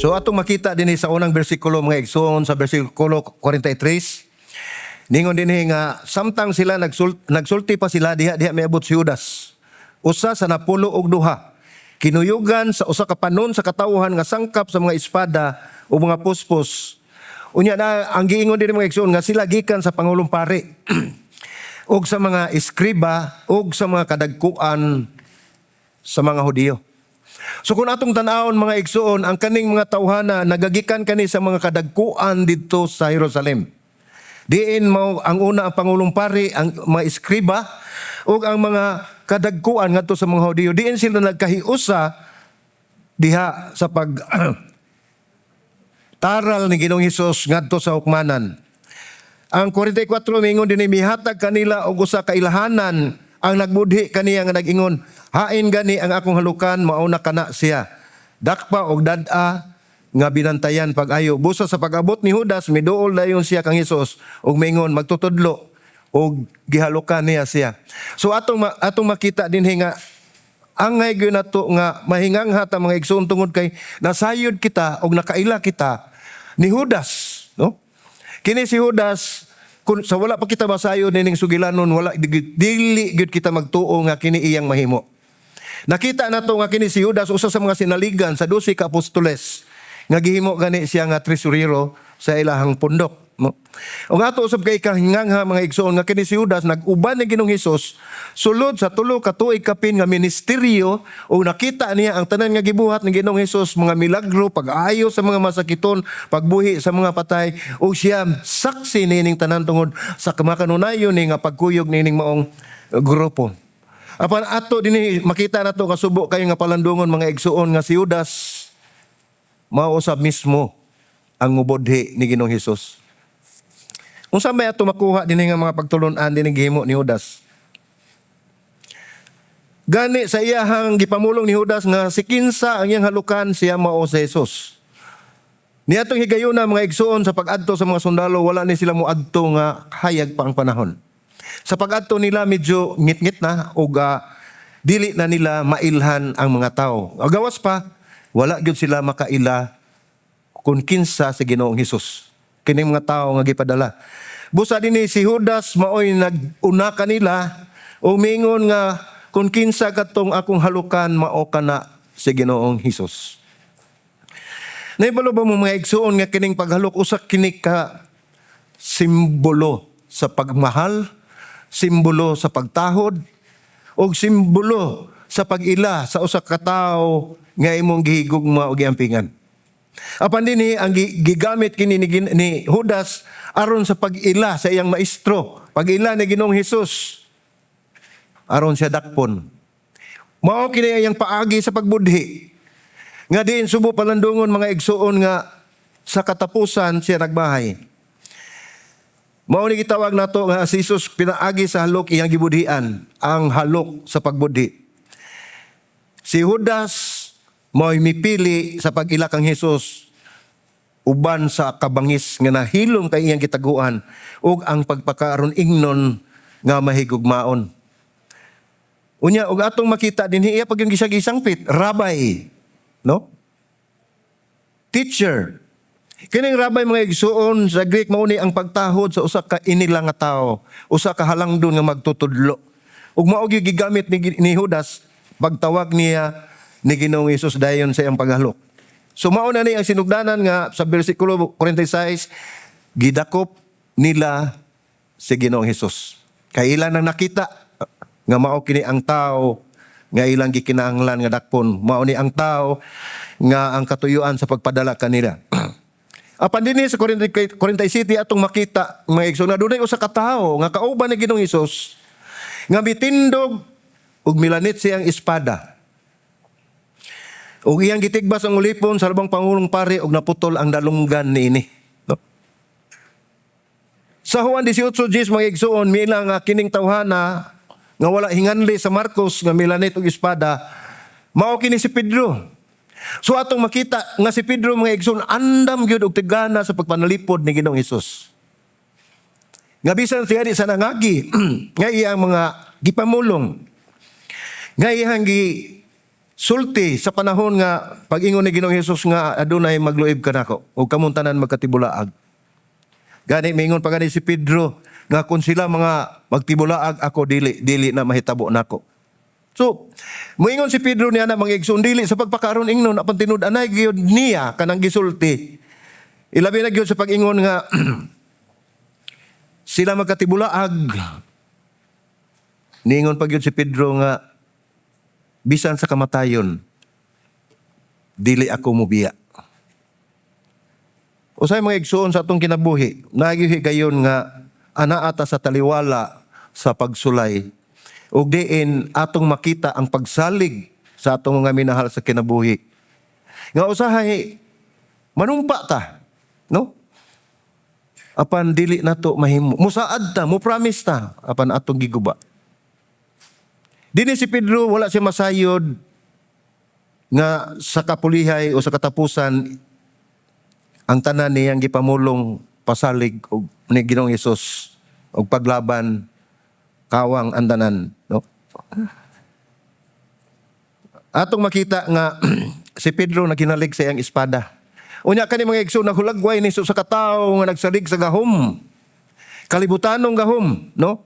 So atong makita dinhi sa unang bersikulo, mga igsoon, sa bersikulo 43, ningon dinhi nga samtang sila nagsulti pa sila diha, diha miabot si Judas, usa sa 12, kinuyugan sa usa ka panon sa katawhan nga sangkap sa mga espada o mga puspos. Unya na ang giingon dinhi, mga igsoon, nga sila gikan sa pangulong pari ug sa mga eskriba ug sa mga kadagkuan sa mga Hudiyo. So kung atong tan-awon, mga igsoon, ang kaning mga tawhana nagagikan kani sa mga kadagkuan didto sa Jerusalem. Diin mao ang una ang pangulong pari, ang mga eskriba ug ang mga kadagkuan ngadto sa mga Hudiyo. Diin sila nagkahiusa diha sa pag taral ni Ginoong Hesus ngadto sa hukmanan. Ang 44, mingon dinhi, mihatag kanila og usa ka ilahanan ang nagbudhi kaniya nga nag-ingon, "Hain gani ang akong halukan, mao na kana siya. Dakpa og dad-a nga binantayan pag-ayo." Busa sa pag-abot ni Judas, miduol dayon siya kang Hesus ug mingon, "Magtutudlo," ug gihalukan niya siya. So atong makita dinhi nga angay gyud nato nga mahingangha ta, mga igsoon, tungod kay nasayod kita og nakaila kita ni Judas, no? Kini si Judas, kung sa wala pa kita masayod nining sugilanon, wala dili gyud kita magtuo nga kini iyang mahimo. Nakita nato nga kini si Judas, usa sa mga sinaligan sa 12 ka apostoles, nga gihimo gani siya nga tresurero sa ilahang pundok, no? Ug ato usab kay kahingangha, mga igsoon, nga kini si Judas nag-uban ni Ginoong Hesus sulod sa 3 ka tuig kapin nga ministeryo ug nakita niya ang tanan nga gibuhat ni Ginoong Hesus, mga milagro, pag-ayo sa mga masakiton, pagbuhi sa mga patay, ug siya saksi nining tanan tungod sa makanunayon ni nga pagkuyog nining maong grupo. Apan ato dinhi makita nato nga subo kayo nga palandungon, mga igsoon, nga si Judas mao usab mismo ang mubudhi ni Ginoong Hesus. Unsa may ato makuha dinhi nga mga pagtulun-an dinhi gihimo ni Judas? Gani sa iyahang gipamulong ni Judas nga si kinsa ang iyang halukan, siya mao si Jesus. Niadtong higayuna, mga igsoon, sa pag-adto sa mga sundalo, wala ni sila moadto nga hayag pa ang panahon. Sa pag-adto nila, medyo ngit-ngit na ug dili na nila mailhan ang mga tao. Gawas pa, wala gyud sila makaila kung kinsa si Ginoong Hesus. Kining mga tao nga gipadala. Busa dinhi si Judas maoy nag-una kanila ug miingon nga kung kinsa katong akong halukan, mao kana si Ginoong Hesus. Naibalo ba mo, mga igsuon, nga kining paghalok usa kini ka simbolo sa pagmahal, simbolo sa pagtahod, ug simbolo sa pag-ila sa usa ka tawo nga imong gihigugma o giampingan? Apan dinhi ang gigamit kini ni Judas aron sa pag-ila sa iyang maestro, pag-ila ni Ginoong Hesus aron siya dakpon. Mao kini iyang paagi sa pagbudhi. Nga diin subo palandungon, mga igsuon, nga sa katapusan siya nagbahay. Mao ni gitawag nato nga si Jesus pinaagi sa halok iyang gibudhian, ang halok sa pagbudhi. Si Judas mao'y mipili sa pag-ila kang Hesus uban sa kabangis nga nahilom kay iyang gitaguan ug ang pagpakaaron ingnon nga mahigugmaon. Unya ug atong makita dinhi, iya pag yung gisag-isangpit, "Rabbi," no? Teacher. Kining "rabbi," mga igsuon, sa Greek mao ni ang pagtahod sa usa ka inila nga tawo, usa ka halangdon nga magtutudlo. Ug mao gyud gigamit ni Judas pagtawag niya ni Ginoong Hesus dayon sa iyang paghalok. So mao na ni ang sinugdanan nga sa bersikulo 46, gidakop nila si Ginoong Hesus. Kay ila nang nakita nga mao kini ang tao nga ilang gikinahanglan nga dakpon. Mao ni ang tao nga ang katuyuan sa pagpadala kanila. Apan dinhi sa 47 atong makita, mga igsoon, nga dunay usa ka tawo nga kauban ni Ginoong Hesus nga mitindog ug milanit siyang espada. Ug iyang gitigbas ang ulipon sa labang pangulong pari ug naputol ang dalunggan niini. No? Sa Juan 18:10, mga igsoon, miila nga kining tawhana nga wala hinganli sa Marcos nga milanit og espada, mao kini si Pedro. So atong makita nga si Pedro, mga igsoon, andam gyud og tigana sa pagpanalipod ni Ginoong Hesus. Nga bisan siya di sa nangagi, nga iyang mga gipamulong, nga iyang gi sulti sa panahon nga pag-ingon ni Ginoong Hesus nga adunay magluib kanako ug kamong tanan magkatibulaag. Gani mingon pa gani si Pedro nga kung sila mga magtibulaag, ako dili, dili na mahitabo nako. So, moingon si Pedro niya na mga igsoon, dili sa pagpakaron ingnon, apan tinud-anay gyud niya kanang gisulti. Ilabi na gyud sa pag-ingon nga sila magkatibulaag. Niingon pa gyud si Pedro nga bisan sa kamatayon dili ako mobiya. Usay, mga igsoon, sa atong kinabuhi, nagyuhi gayon nga anaa ta sa taliwala sa pagsulay ug diin atong makita ang pagsalig sa atong mga minahal sa kinabuhi. Nga usahay manumpa ta, no? Apan dili nato mahimo. Musaad ta, mo promise ta, apan atong giguba. Dinhi si Pedro, wala siya masayod nga sa kapulihay o sa katapusan ang tanan niyang gipamulong pasalig og ni Ginoong Hesus og paglaban, kawang ang tanan, no? Atong makita nga si Pedro nagkinalig sa iyang espada. Unya kani, mga igsoon, nahulagway ni sa katawo nga nagsalig sa gahom. Kalibutanong gahom, no?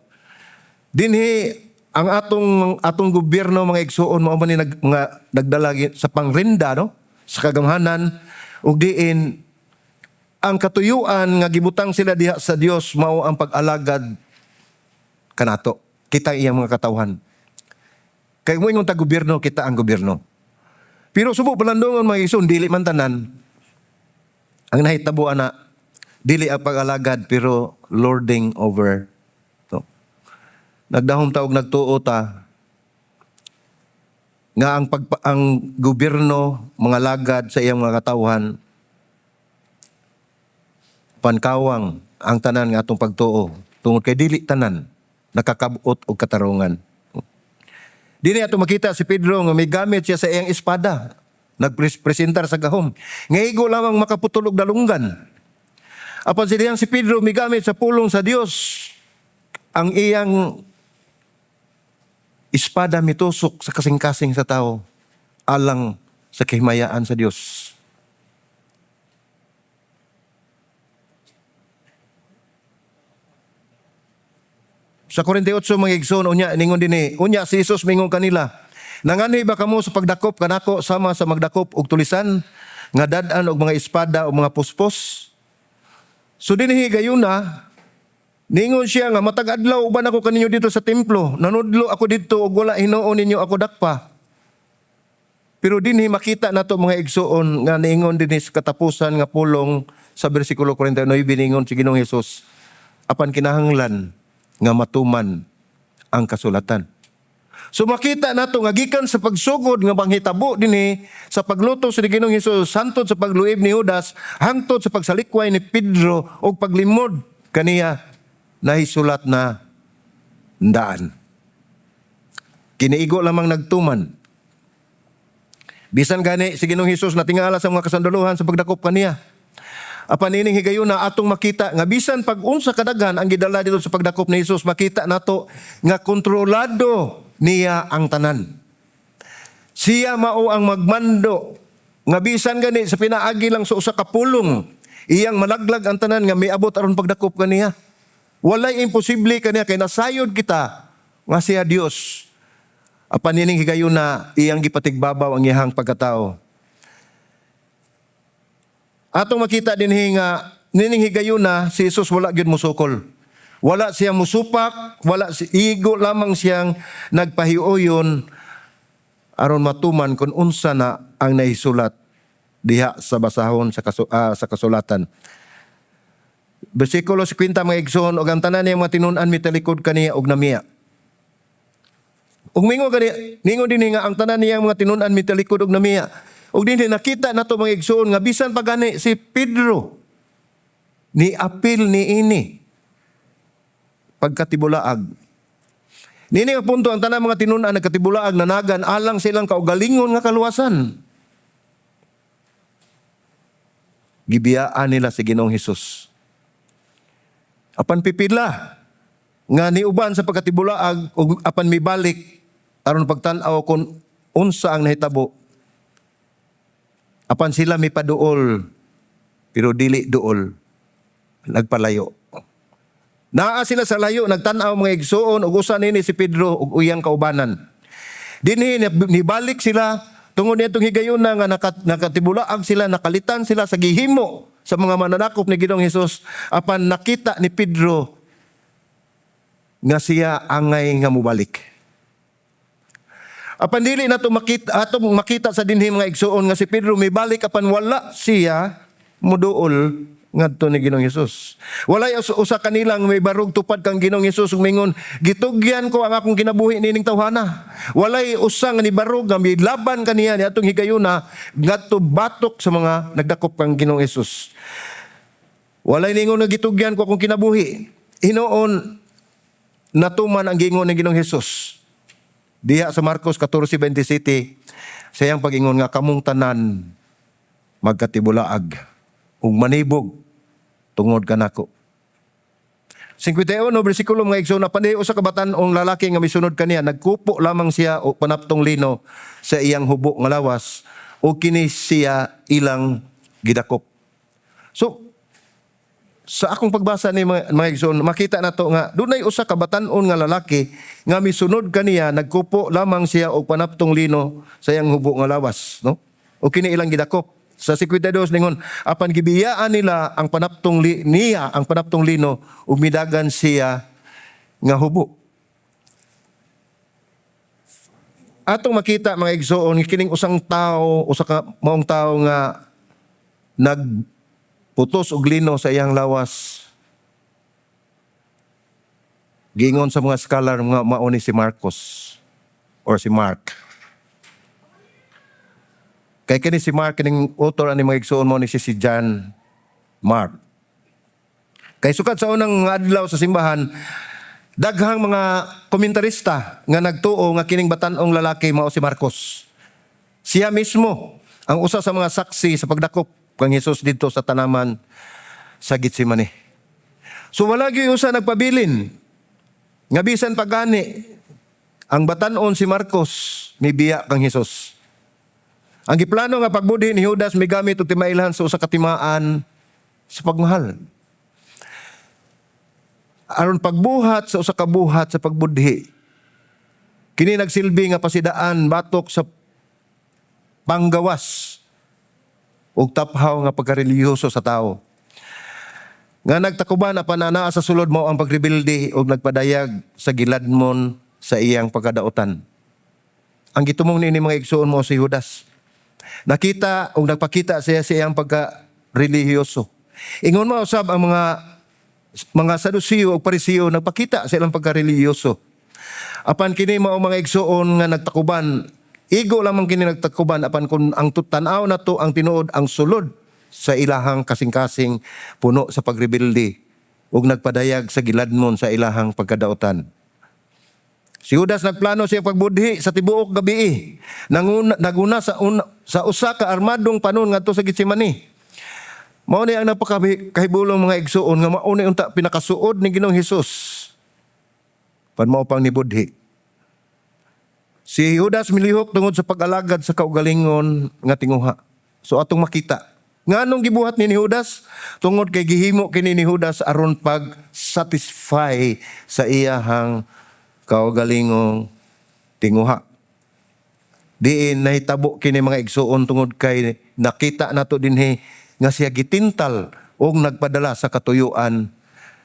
Dinhi ang atong atong gobyerno, mga igsoon, mao man ni mga nagdala sa pangrinda, no, sa kagamhanan ug diin ang katuyuan nga gibutang sila diha sa Dios mao ang pag-alagad kanato, kita iyang mga katawhan. Kay moingon ta gobyerno, kita ang gobyerno. Pero subo palandongon, mga igsoon, dili man tanan ang nahitabo ana, dili ang pag-alagad pero lording over, no? Nagdahom ta og nagtuo ta nga ang gobyerno mga lagad sa iyang mga katawhan, pankawang ang tanan nga atong pagtuo tungod kay dili tanan nakakabot og katarungan. Dini ato makita si Pedro nga may gamit siya sa iyang espada. Nagpresentar sa gahom. Nga igo lamang makaputol og dalunggan. Apan si diyang si Pedro may gamit sa pulong sa Dios. Ang iyang espada mitusok sa kasing-kasing sa tao alang sa kahimayaan sa Dios. Sa 48, mga igsoon, unya ningon dinhi, unya si Jesus mingon kanila, "Nanganhi ba kamo sa pagdakop kanako sama sa magdakop og tulisan nga dad-an og mga espada o mga puspos?" So dinhi gayuna ningon siya nga matag adlaw uban ako kaninyo dito sa templo, nanudlo ako didto ug wala hinuon ninyo ako dakpa. Pero dinhi makita nato, mga igsoon, nga niingon dinhi sa katapusan nga pulong sa bersikulo 49, ningon si Ginoong Hesus, apan kinahanglan nga matuman ang kasulatan. So makita nato nga gikan sa pagsugod nga panghitabo dinhi sa pagluto sa Ginoong Hesus hangtod sa pagluib ni Judas, hangtod sa pagsalikway ni Pedro ug paglimod kaniya, nahisulat na daan. Kiniigo lamang nagtuman. Bisan gani si Ginoong Hesus natingala sa mga kasandaluhan sa pagdakop kaniya. Apan ining higayuna atong makita nga bisan pag unsa kadaghan ang gidala dito sa pagdakop ni Hesus, makita nato nga kontrolado niya ang tanan. Siya mao ang magmando nga bisan gani sa pinaagi lang sa usa ka pulong, iyang malaglag ang tanan nga miabot aron pagdakop kaniya. Walay imposible kaniya kay nasayod kita nga siya Dios. Apan ining higayuna iyang gipatigbabaw ang iyang pagkatao. Atong makita dinhi nga nining higayuna si Jesus wala gyud musukol. Wala siya musupak, wala si igo lamang siyang nagpahiuyon aron matuman kung unsa na ang nahisulat diha sa basahon sa kasulatan. Bersikulo 50, mga igsoon, ug ang tanan niyang mga tinun-an mitalikod kaniya og namiya. Ug mingon gani, ningon dinhi nga ang tanan niyang mga tinun-an mitalikod og namiya. Ug dinhi nakita nato, mga igsoon, nga bisan pa gani si Pedro ni apil ni ini pagkatibulaag. Nini nga punto, ang tanan mga tinun-an nagkatibulaag, nanagan alang sa ilang kaugalingon nga kaluwasan. Gibiyaan nila si Ginoong Hesus. Apan pipila nga niuban sa pagkatibulaag ug apan mibalik aron pagtan-aw kung Unsa ang nahitabo? Apan sila mipaduol, pero dili duol, nagpalayo. Naa sila sa layo, nagtan-aw, mga igsuon, ug usa nini si Pedro ug iyang kaubanan. Dinhi nibalik sila tungod niadtong higayuna nga nakatibulaag sila, nakalitan sila sa gihimo sa mga mananakop ni Ginoong Hesus, apan nakita ni Pedro nga siya angay nga mobalik. Apan dili nato makita, atong makita sa dinhi, mga igsuon, nga si Pedro mibalik apan wala siya muduol ngadto ni Ginoong Hesus. Walay usa kanilang may barug tupad kang Ginoong Hesus ug mingon, "Gitugyan ko ang akong kinabuhi nining tawhana." Walay usa nga nibarog nga milaban kaniya niadtong higayuna ngadto batok sa mga nagdakop kang Ginoong Hesus. Walay ningon nga, "Gitugyan ko akong kinabuhi." Hinuon natuman ang giingon ni Ginoong Hesus diha sa Marcos 14:27, sa iyang pag-ingon nga kamong tanan magkatibulaag ug manibog tungod kanako. 51 bersikulo, mga igsoon, apan usa ka batan-ong lalaki nga misunod kaniya, nagkupo lamang siya og panaptong lino sa iyang hubo nga lawas, ug kini siya ilang gidakop. So sa akong pagbasa ni mga igsoon, makita nato nga dunay usa ka batan-on nga lalaki nga misunod kaniya, nagkupo lamang siya og panaptong lino sa iyang hubo nga lawas, no? O kini ilang gidakop. Sa 52 ningon, apan gibiyaan nila ang panaptong niya ang panaptong lino ug midagan siya nga hubo. Atong makita, mga igsoon, kining usang tao, usa ka maong tao nga nagputos og lino sa iyang lawas. Giingon sa mga scholar nga mao ni si Marcos or si Mark. Kay kini si Mark, kining author ani, mga igsoon, mo ni si John Mark. Kay sukad sa unang adlaw sa simbahan, daghang mga komentarista nga nagtuo nga kining batan-ong lalaki mao si Marcos. Siya mismo ang usa sa mga saksi sa pagdakop kang Hesus didto sa tanaman sa Getsemane. So wala gyud usa nagpabilin nga bisan pagani ang batan-on si Marcos mibiya kang Hesus. Ang giplano nga pagbudhi ni Judas migamit og timailhan sa usa ka timaan sa pagmahal. Aron pagbuhat sa usa ka buhat sa pagbudhi. Kini nagsilbi nga pasidaan batok sa panggawas ug taphaw nga pagkarelihiyoso sa tao. Nga nagtakuban apan anaa sa sulod mao ang pagrebelde ug nagpadayag sa giladmon sa iyang pagkadautan. Ang gitumong niini, mga igsuon, mao si Judas. Nakita ug nagpakita siya sa iyang pagka-relihiyoso. Ingon mo usab ang mga Saduceo ug Pariseo, nagpakita sa ilang pagka-relihiyoso. Apan kini mao, mga igsuon, nga nagtakuban, igo lamang kini nagtakuban, apan kung ang tan-aw nato ang tinuod, ang sulod sa ilahang kasing-kasing puno sa pagrebelde ug nagpadayag sa giladmon sa ilahang pagkadautan. Si Judas nagplano siya pagbudhi sa tibuok gabi. Naguna sa usa ka armadong panon ngadto sa Getsemane. Mao ni ang napakahibulong, mga igsuon, nga mao ni unta pinakasuod ni Ginoong Hesus. Pan mao pang nibudhi. Si Judas milihok tungod sa pag-alagad sa kaugalingon nga tinguha. So atong makita nganong gibuhat ni Judas, tungod kay gihimo kini ni Judas aron pag satisfy sa iyahang kaugalingong tinguha. Diin nahitabo kini, mga igsuon, tungod kay nakita nato dinhi nga siya gitintal og nagpadala sa katuyuan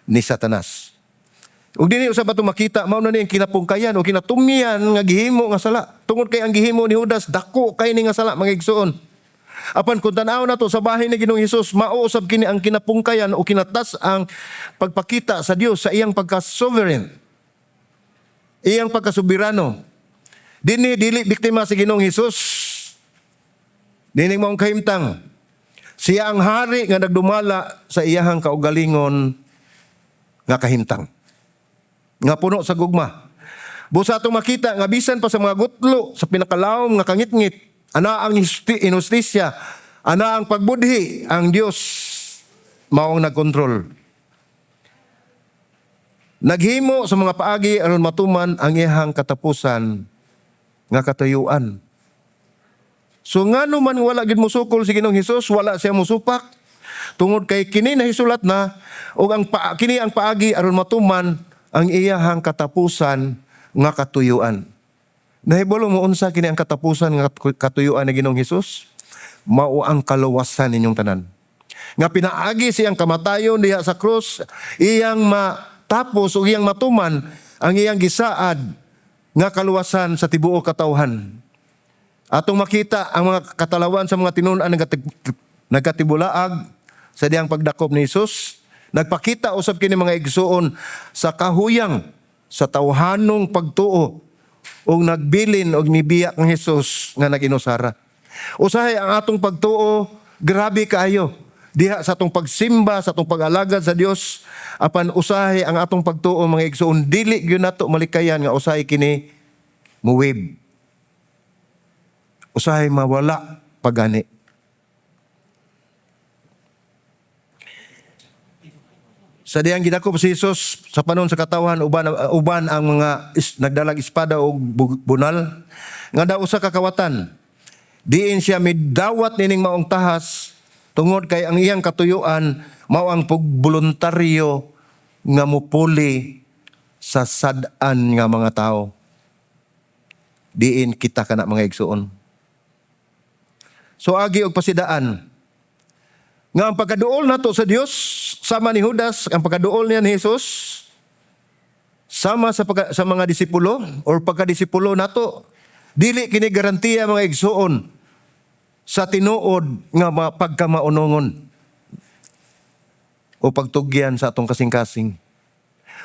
ni Satanas. Ug dinhi usab ato makita mao na ni ang kinapungkayan o kinatumyan nga gihimo nga sala. Tungod kay ang gihimo ni Judas dako kay ni nga sala, mga igsuon. Apan kung tan-aw nato sa bahin ni Ginoong Hesus, mao usab kini ang kinapungkayan o kinatas ang pagpakita sa Dios sa iyang pagka-sovereign. Iyang pagkasubirano. Dinhi dili biktima si Ginoong Hesus. Dinhi maong kahimtang. Siya ang hari nga nagdumala sa iyahang kaugalingon nga kahimtang nga puno sa gugma. Busa atong makita nga bisan pa sa mga gutlo sa pinakalawom nga kangitngit, ana ang inustisya, ana ang pagbudhi, ang Dios maong nagkontrol. Naghimo sa mga paagi aron matuman ang iyahang katapusan nga katuyuan. So ngano man wala gid mosukol si Ginoong Hesus, wala siya mosupak? Tungod kay kini nahisulat na ug ang kini ang paagi aron matuman ang iyahang katapusan nga katuyuan. Nahibalo mo unsa kini ang katapusan nga katuyuan ni Ginoong Hesus? Mao ang kaluwasan ninyong tanan. Nga pinaagi siyang kamatayon diha sa krus, iyang matapos ug iyang matuman ang iyang gisaad nga kaluwasan sa tibuok katawhan. Atong makita ang mga katalawan sa mga tinun-an nagkatibulaag sa diyang pagdakop ni Hesus. Nagpakita usab kini, mga igsuon, sa kahuyang sa tawhanong pagtuo ug nagbilin og nibiya kang Hesus nga nag-inusara. Usahay ang atong pagtuo grabe kaayo diha sa atong pagsimba, sa atong pag-alagad sa Dios, apan usahay ang atong pagtuo, mga igsuon, dili gyud nato malikayan nga usahay kini muwib. Usahay mawala pagani. Sa diyang gidakop si Jesus sa panon sa katawan uban uban ang mga nagdalag espada og bunal nga daw usa ka kawatan. Diin siya midawat nining maong tahas tungod kay ang iyang katuyuan mao ang pagboluntaryo nga mupuli sa sad-an nga mga tao. Diin kita kana, mga igsuon. So agi og pasidaan nga ang pagkaduol nato sa Dios sama ni Judas, ang pagkaduol niya ni Jesus sama sa mga disipulo or pagkadisipulo nato, dili kini garantiya, mga igsuon, sa tinuod nga pagkamaunongon o pagtugyan sa atong kasing-kasing.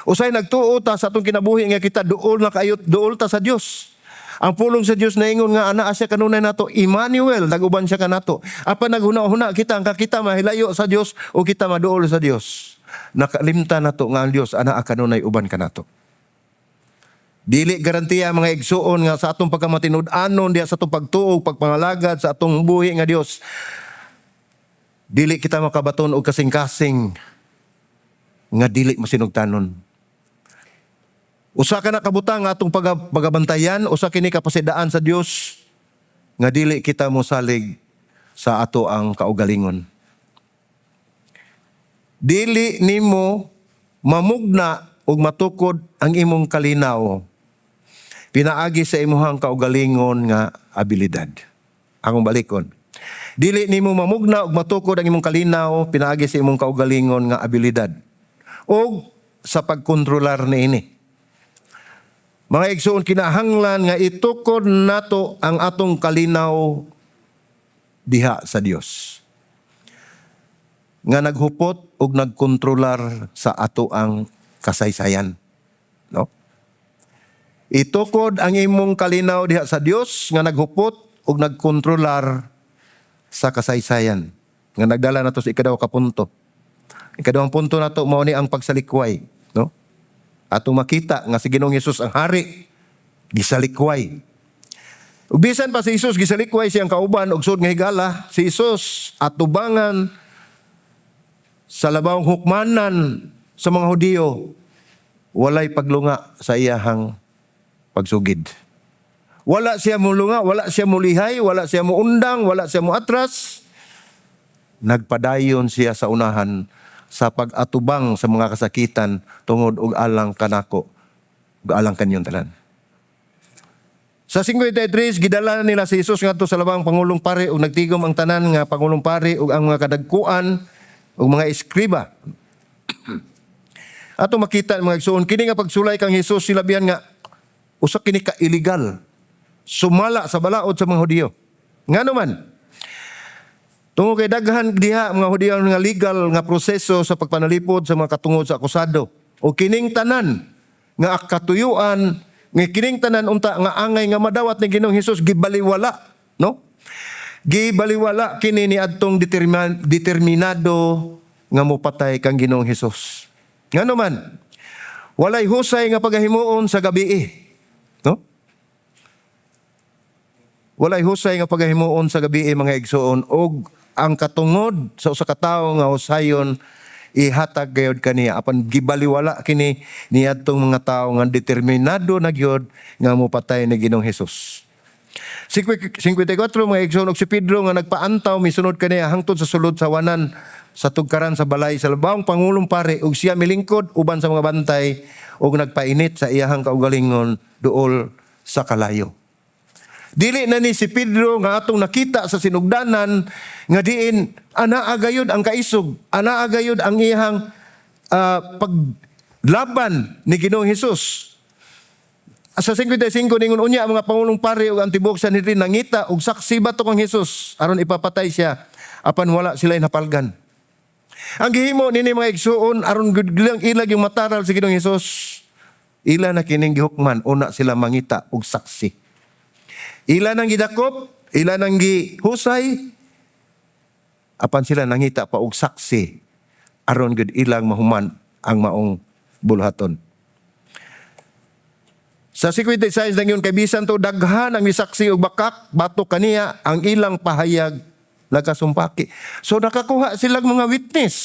Usay nagtuo ta sa atong kinabuhi nga kita duol na kaayot, duol ta sa Dios. Ang pulong sa Dios naingon nga anaa siya kanunay nato, Emmanuel, naguban siya kanato. Apan naghuna-huna kita ang kita mahilayo sa Dios o kita maduol sa Dios. Nakalimtan nato nga ang Dios anaa kanunay uban kanato. Dili garantiya, mga igsuon, nga sa atong pagkamatinud-anon diha sa atong pagtuo, pagpangalagad sa atong buhi nga Dios, dili kita makabaton og kasing-kasing nga dili masinugtanon. Usa ka na kabutang nga atong pagabantayan, usa kini kapasidaan sa Dios nga dili kita mosalig sa ato ang kaugalingon. Dili nimo mamugna ug matukod ang imong kalinaw pinaagi sa imuhang kaugalingon nga abilidad. Akong balikon. Dili nimo mamugna ug matukod ang imong kalinaw pinaagi sa imong kaugalingon nga abilidad o sa pagkontrolar niini. Mga igsuon, kinahanglan nga itukod nato ang atong kalinaw diha sa Dios nga naghupot ug nagkontrolar sa ato ang kasaysayan. No? Itukod ang imong kalinaw diha sa Dios nga naghupot ug nagkontrolar sa kasaysayan. Nga nagdala nato sa ikaduha ka punto. Ikaduhang punto nato mao ni ang pagsalikway, no? Atong makita nga si Ginoong Hesus ang hari gisalikway. Ug bisan pa si Jesus gisalikway siyang kauban og sud nga higala, si Jesus atubangan sa labawng hukmanan sa mga Hudiyo, walay paglunga sa iyahang pagsugid. Wala siya mulunga, wala siya mulihay, wala siya muundang, wala siya muatras. Nagpadayon siya sa unahan sa pag-atubang sa mga kasakitan tungod og alang kanako ug alang kanyong tanan. Sa 53, gidala nila si Jesus ngadto sa labang pangulong pari ug nagtigom ang tanan nga pangulong pari ug ang mga kadagkuan ug mga eskriba. Ato makita, mga igsuon, kini nga pagsulay kang Jesus silabihan nga usa kini ka illegal, sumala sa balaod sa mga Hudiyo. Ngano man? Tungod kay daghan diha mga Hudiyo nga legal nga proseso sa pagpanalipod sa mga katungod sa akusado. O kining tanan nga katuyuan, nga kining tanan unta nga angay nga madawat ni Ginoong Hesus, gibaliwala, no? Gibaliwala kini ni adtong determinado nga mopatay kang Ginoong Hesus. Ngano man? Walay husay nga pagahimuon sa gabi, no? Walay husay nga pagahimuon sa gabi, mga igsuon, og ang katungod sa usa ka tawo nga husayon ihatag gayod kaniya, apan gibaliwala kini niadtong mga tawo nga determinado na gyud nga mopatay ni Ginoong Hesus. 54, mga igsoon, og si Pedro nga nagpaantaw misunod kaniya hangtod sa sulod sa wanan sa tugkaran sa balay sa labawong pangulong pare, ug siya milingkod uban sa mga bantay ug nagpainit sa iyahang kaugalingon duol sa kalayo. Dili na ni si Pedro nga atong nakita sa sinugdanan nga diin anaa gayud ang kaisog, anaa gayud ang iyang paglaban ni Ginoong Hesus. Sa 55 ningon, unya ang mga pangulong pari ug ang tibuok Sanhedrin nangita og saksi batok kang Hesus aron ipapatay siya, apan wala sila napalgan. Ang gihimo nini, mga igsuon, aron gud lang ilag yung mataral si Ginoong Hesus. Ila na kining gihukman, una sila mangita og saksi. Ila nang gidakop, ila nang gihusay, apan sila nangita pa og saksi aron gud ilang mahuman ang maong bulhaton. Sa 56 lang yun, kay bisan to daghan ang misaksi og bakak batok kaniya, ang ilang pahayag nagkasumpaki. So nakakuha sila mga witness,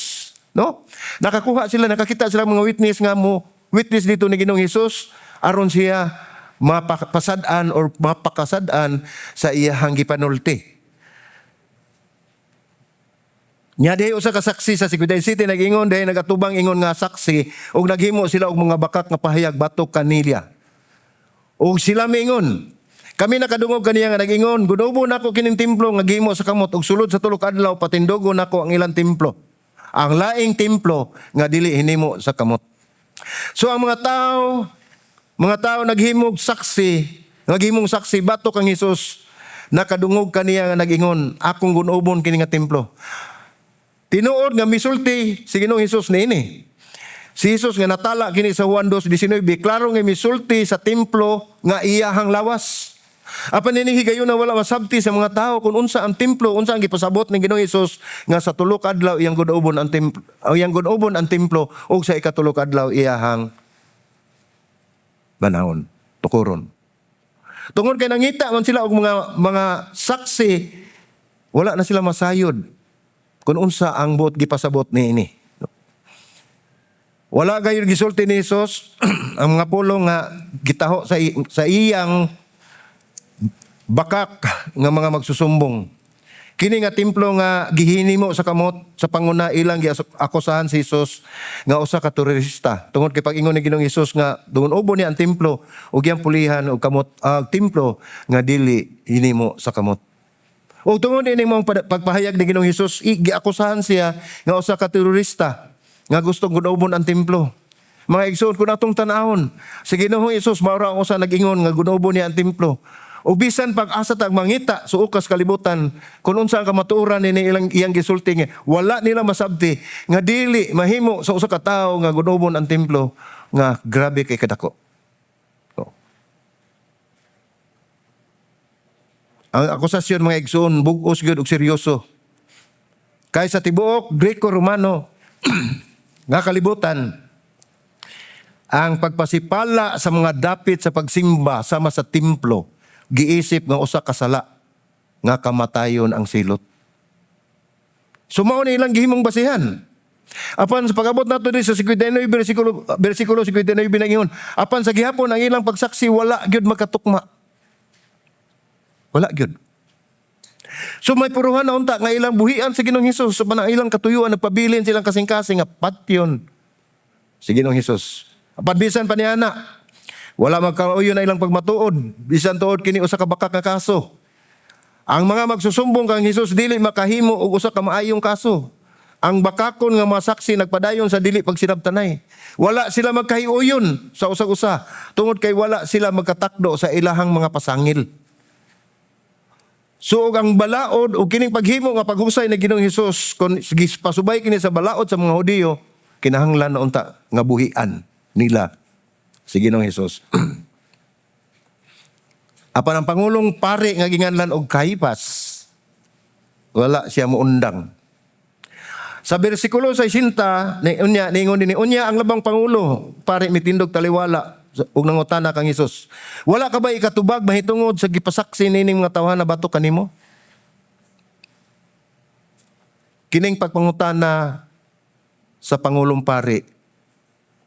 no? Nakakuha sila, nakakita sila mga witness nga mo witness dito ni Ginoong Hesus aron siya mapasad-an or mapakasad-an sa iyahang gipanulti. Nya dihay usa ka saksi sa 57 nag-ingon dihay, nagatubang ingon nga saksi ug naghimo sila og mga bakak nga pahayag batok kanila. Ug sila miingon, "Kami nakadungog kaniya nga nag-ingon, 'Gun-obon nako kining templo nga gihimo sa kamot ug sulod sa 3 ka adlaw patindugon nako ang ilang templo. Ang laing templo nga dili hinimo sa kamot.'" So ang mga tao naghimog saksi, naghimong saksi batok kang Hesus, nakadungog kaniya nga nag-ingon, "Akong gun-obon kini nga templo." Tinuod nga misulti si Ginoong Hesus niini. Si Jesus nga natala kini sa Juan 2:19, klaro nga misulti sa templo nga iyahang lawas. Apan nini higayon na wala masabti sa mga tao kung unsa ang templo, unsa ang gipasabot ni Ginoong Hesus nga sa 3 ka adlaw iyang gun-obon ang templo, iyang gun-obon ang templo ug sa ikatulo ka adlaw iyahang banawon, tukuron. Tungod kay nangita man sila og mga saksi, wala na sila masayod kung unsa ang buot gipasabot niini. Wala gayud gisulti ni Jesus ang mga pulong nga gitaho sa iyang bakak nga mga magsusumbong. Kini nga templo nga gihinimo sa kamot, sa panguna ilang giakusahan si Jesus nga usa ka terorista. Tungod kay pag-ingon ni Ginoong Hesus nga gun-obon niya ang templo ug iyang pulihan og kamot ang templo nga dili hinimo sa kamot. O tungod ini mong pagpahayag ni Ginoong Hesus, giakusahan siya nga usa ka terorista nga gustong gun-obon ang templo. Mga igsoon, kung atong tan-awon, si Ginoong Hesus mao ra ang usa nag-ingon nga gun-obon niya ang templo. O bisan pag-asa tag mangita suokas kalibutan kung unsa ang kamatuoran nini ilang iyang gisulti nga wala nila masabti nga dili mahimo sa usa ka tawo nga gun-obon ang templo nga grabe kay kadako. Oh. Ang akusasyon, mga igsoon, bug-os gyud og seryoso. Kay sa tibuok Greco-Romano nga kalibutan, ang pagpasipala sa mga dapit sa pagsimba sama sa templo giisip nga usa ka sala nga kamatayon ang silot. So mao ni ilang gihimong basihan. Apan sa pag-abot nato diri sa 59 bersikulo 59 nag-ingon, apan sa gihapon ang ilang pagsaksi wala gyud magkatukma. Wala gyud. So may puruhan na unta nga ilang buhian sa Ginoong Hesus sa ang ilang katuyuan, nagpabilin silang kasing-kasing nga patyon si Ginoong Hesus. Apan bisan pa niya na wala magkauyon na ilang pagmatuod, bisan tuod kini usa ka bakak nga kaso. Ang mga magsusumbong kang Hesus dili makahimo og usa ka maayong kaso. Ang bakakon nga mga saksi nagpadayon sa dili pagsinabtanay. Wala sila magkahiuyon sa usag-usa tungod kay wala sila magkatakdo sa ilahang mga pasangil. So og ang balaod og kining paghimo nga paghusay ni Ginoong Hesus, kun pasubay kini sa balaod sa mga Hudiyo, kinahanglan na unta nga buhian nila si Ginoong Hesus. Apan ang pangulong pari nga ginganlan og Caiphas, wala siya muundang. Sa bersikulo 60 ni unya niingon dinhi, unya ang labang pangulo pari mitindog taliwala ug nangutana kang Hesus, "Wala ka ba ikatubag mahitungod sa gipasaksi nining mga tawhana batok kanimo?" Kining pagpangutana sa pangulong pari,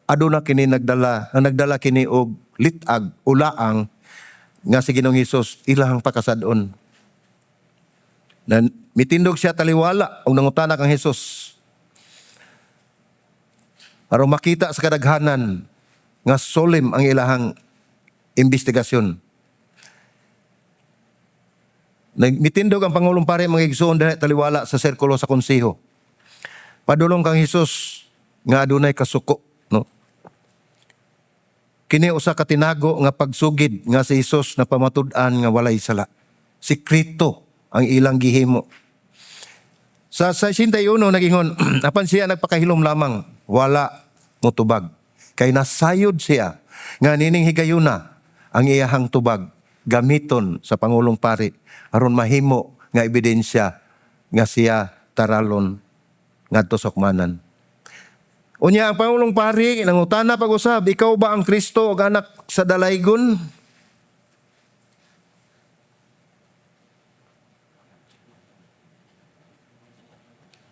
aduna kini nagdala, ang nagdala kini og lit-ag ulaang Nga si Ginoong Hesus ilahang pakasad-on. Na mitindog siya taliwala og nangutana kang Hesus. Aron makita sa kadaghanan nga solemn ang ilahang investigasyon. Mitindog ang Pangulong Pari, mga igsoon, dahil taliwala sa sirkulo sa konseho. Padulong kang Hesus nga adunay kasuko, no? Kini usa ka tinago nga pagsugid nga si Hesus na pamatud-an nga walay sala. Sekreto ang ilang gihimo. Sa 61 nagingon, apan siya nagpakahilom lamang, wala motubag. Kay nasayod siya nga nining higayuna ang iyahang tubag gamiton sa Pangulong Pari aron mahimo nga ebidensya nga siya taralon ngadto sa hukmanan. Unya ang Pangulong Pari nangutana pag-usab, "Ikaw ba ang Kristo ug anak sa dalaygon?"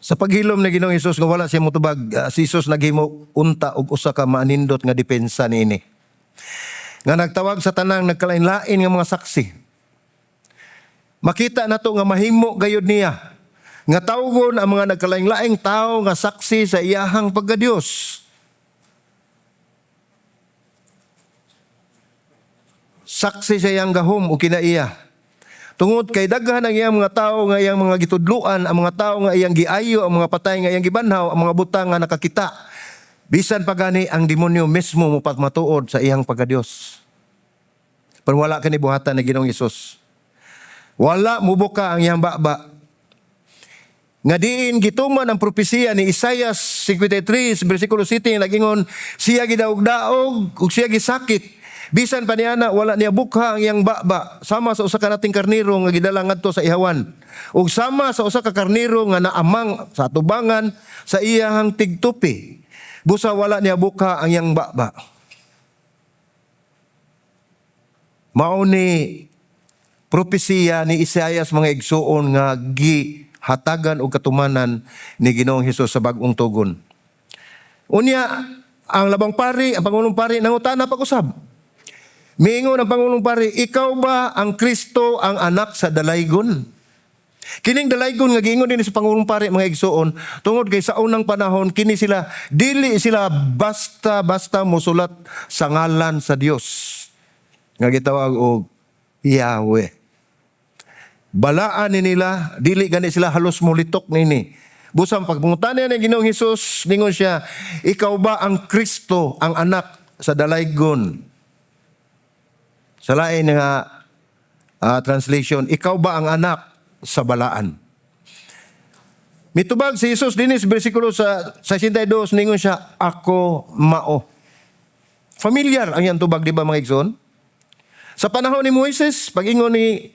Sa paghilom ni Ginoong Hesus nga wala siya motubag, si Hesus naghimo unta og usa ka maanindot nga depensa niini. Nga nagtawag sa tanang nagkalain-lain nga mga saksi. Makita nato nga mahimo gayud niya nga tawgon ang mga nagkalain-laing tawo nga saksi sa iyahang pagka-Dios. Saksi sa iyang gahom o kinaiya. Tungod kay daghan ang iyang mga tawo nga iyang mga gitudluan, ang mga tawo nga iyang giayo, ang mga patay nga iyang gibanhaw, ang mga butang nga nakakita. Bisan pa gani ang demonyo mismo mopagmatuod sa iyang pagka-Dios. Pero wala kini buhatan ni Ginoong Hesus. Wala mubuka ang iyang baba. Nga diin gituman ang propesiya ni Isaiah 53 versikulo 7 nagingon, "Siya gidaog-daog ug siya gisakit. Bisan pa niana wala niya bukha ang iyang baba, sama sa usa ka nating karnero nga gidala ngadto sa ihawan ug sama sa usa ka karnero nga naamang sa atubangan sa iyahang tigtupi, busa wala niya bukha ang iyang baba." Mao ni propesiya ni Isaias, mga igsuon, nga gihatagan og katumanan ni Ginoong Hesus sa bag-ong tugon. Unya, ang labang pari, ang Pangulong Pari, nangutana pag-usab. Miingon ang Pangulong Pari, "Ikaw ba ang Kristo, ang anak sa dalaygon?" Kining dalaygon nga giingon dinhi sa Pangulong Pari, mga igsuon, tungod kay sa unang panahon kini sila dili sila basta-basta mosulat sa ngalan sa Dios nga gitawag og Yahweh. Balaan ni nila, dili gani sila halos mulitok nini. Busang pagpangutan niya ni Ginoong Hesus, ningon siya, "Ikaw ba ang Kristo, ang anak sa dalaygon?" Sa lain nga translation, "Ikaw ba ang anak sa balaan?" Mitubag si Jesus dinhi sa bersikulo sa 62, ningon siya, "Ako mao." Familiar ang iyang tubag, di ba, mga igsoon? Sa panahon ni Moises, pag-ingon ni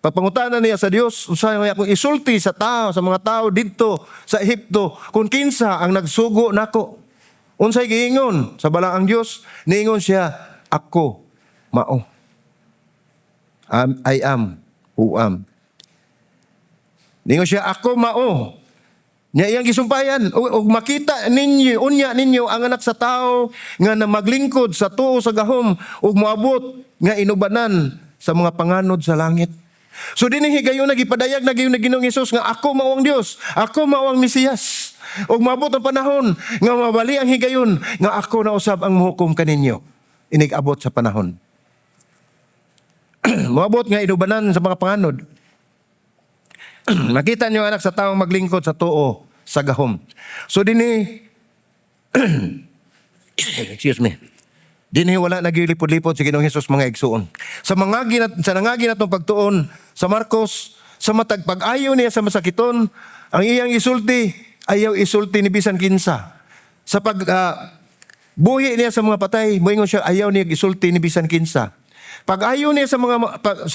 pagpangutana niya sa Dios, "Unsa may akong isulti sa tao, sa mga tao didto sa Ehipto, kung kinsa ang nagsugo nako?" Unsay giingon sa balaang Dios? Niingon siya, "Ako mao. I am who am." Ningon siya, "Ako mao." Nya iyang gisumpayan ug makita ninyo unya ninyo ang anak sa tao nga na maglingkod sa tuo sa gahom ug moabot nga inubanan sa mga panganod sa langit. So dinhi higayon gipadayag na gayon ni Ginoong Hesus nga ako mao ang Dios, ako mao ang Mesiyas. Ug moabot ang panahon nga mabali ang higayon nga ako na usab ang mohukom kaninyo. Inig-abot sa panahon. Moabot nga inubanan sa mga panganod. Makita niyo ang anak sa taong maglingkod sa tuo sa gahom. So dinhi, excuse me. Dinhi wala nagilipod-lipod si Ginoong Hesus, mga igsuon. Sa nangagi natong pagtuon sa Marcos, sa matag pag-ayo niya sa masakiton, ang iyang isulti ayaw isulti ni bisan kinsa. Sa pag buhi niya sa mga patay, moingon siya ayaw niya isulti ni bisan kinsa. Pag-ayo niya sa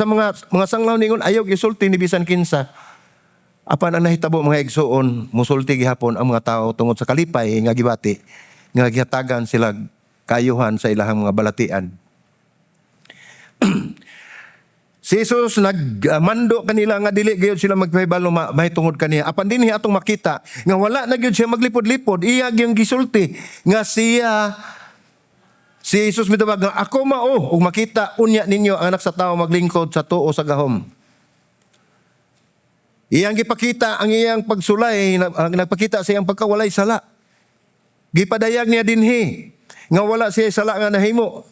mga sanglaw, ningon ayaw isulti ni bisan kinsa. Apan ang nahitabo, mga igsuon, musulti gihapon ang mga tao tungod sa kalipay nga gibati nga gihatagan sila kayuhan sa ilahang mga balatian. Si Jesus nagmando kanila nga dili gayud sila magpahibalo mahitungod kaniya. Apan dinhi atong makita nga wala na gyud siya maglipod-lipod. Iya gyud gisulti nga siya Si Jesus mitubag nga ako mao ug makita unya ninyo ang Anak sa Tawo maglingkod sa tuo sa gahom. Iyang gipakita ang iyang pagsulay, nagpakita sa iyang pagkawalay sala. Gipadayag niya dinhi nga wala siya sala nga nahimo.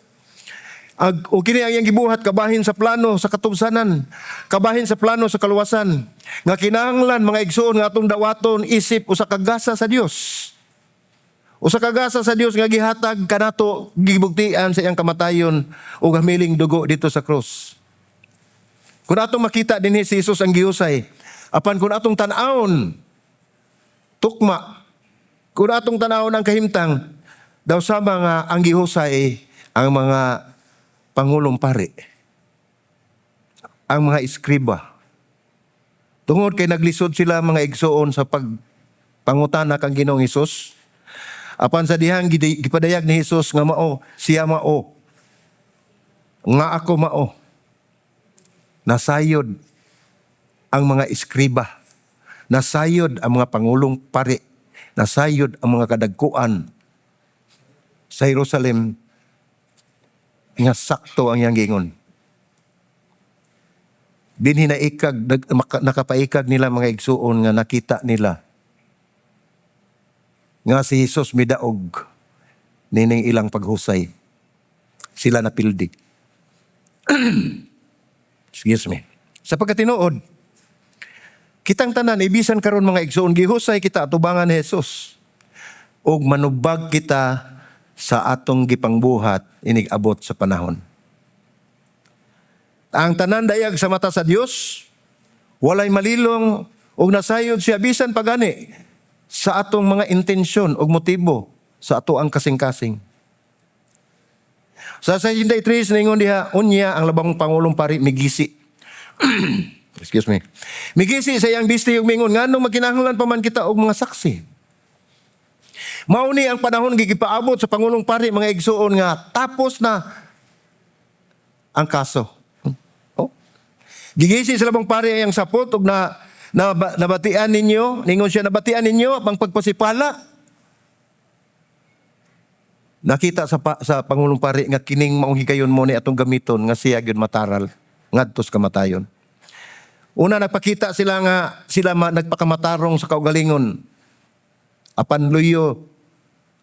O kini ang iyang gibuhat kabahin sa plano sa katubsanan, kabahin sa plano sa kaluwasan, nga kinahanglan, mga igsoon, nga atong dawaton isip usa ka gasa sa Dios. Usa ka gasa sa Dios nga gihatag kanato, gibugtian sa iyang kamatayon ug hamiling dugo dito sa krus. Kung atong makita dinhi, si Jesus ang gihusay, apan kung atong tan-awon tukma, kung atong tan-awon ang kahimtang, daw sama nga ang gihusay ang mga pangulong pari, ang mga eskriba. Tungod kay naglisod sila, mga igsoon, sa pagpangutana kang Ginoong Hesus. Apan sa dihang gipadayag ni Hesus nga mao, siya mao. Nga ako mao. Nasayod ang mga eskriba. Nasayod ang mga pangulong pari. Nasayod ang mga kadagkuan sa Jerusalem nga sakto ang iyang gingon. Dinhi naikag, nakapaikag nila, mga igsuon, nga nakita nila nga si Jesus midaog nining ilang paghusay. Sila napildi. Excuse me. Sa pagkatinuod, kitang tanan, ibisan karon, mga igsuon, gihusay kita atubangan ni Jesus. Ug manubag kita sa atong gipangbuhat inig abot sa panahon. Ang tanan dayag sa mata sa Dios, walay malilong ug nasayod siya bisan pagani sa atong mga intensyon ug motibo sa ato ang kasing-kasing. Sa 63, ningon diha, unya ang labang pangulong pari migisi. Excuse me. Migisi sa iyang bisti ug mingon, "Nganong magkinahanglan pa man kita og mga saksi?" Mao ni ang panahon gigipaabot sa pangulong pari, mga igsuon, nga tapos na ang kaso. Oh. Gigisi sa labang pari ang sapot ug na nabatian ninyo, ningon siya, "Nabatian ninyo ang pagpasipala." Nakita sa pangulong pari nga kining maong higayon mo ni atong gamiton nga siya gyud mataral ngadto sa kamatayon. Una, nagpakita sila nga sila nagpakamatarong sa kaugalingon. Apan luyo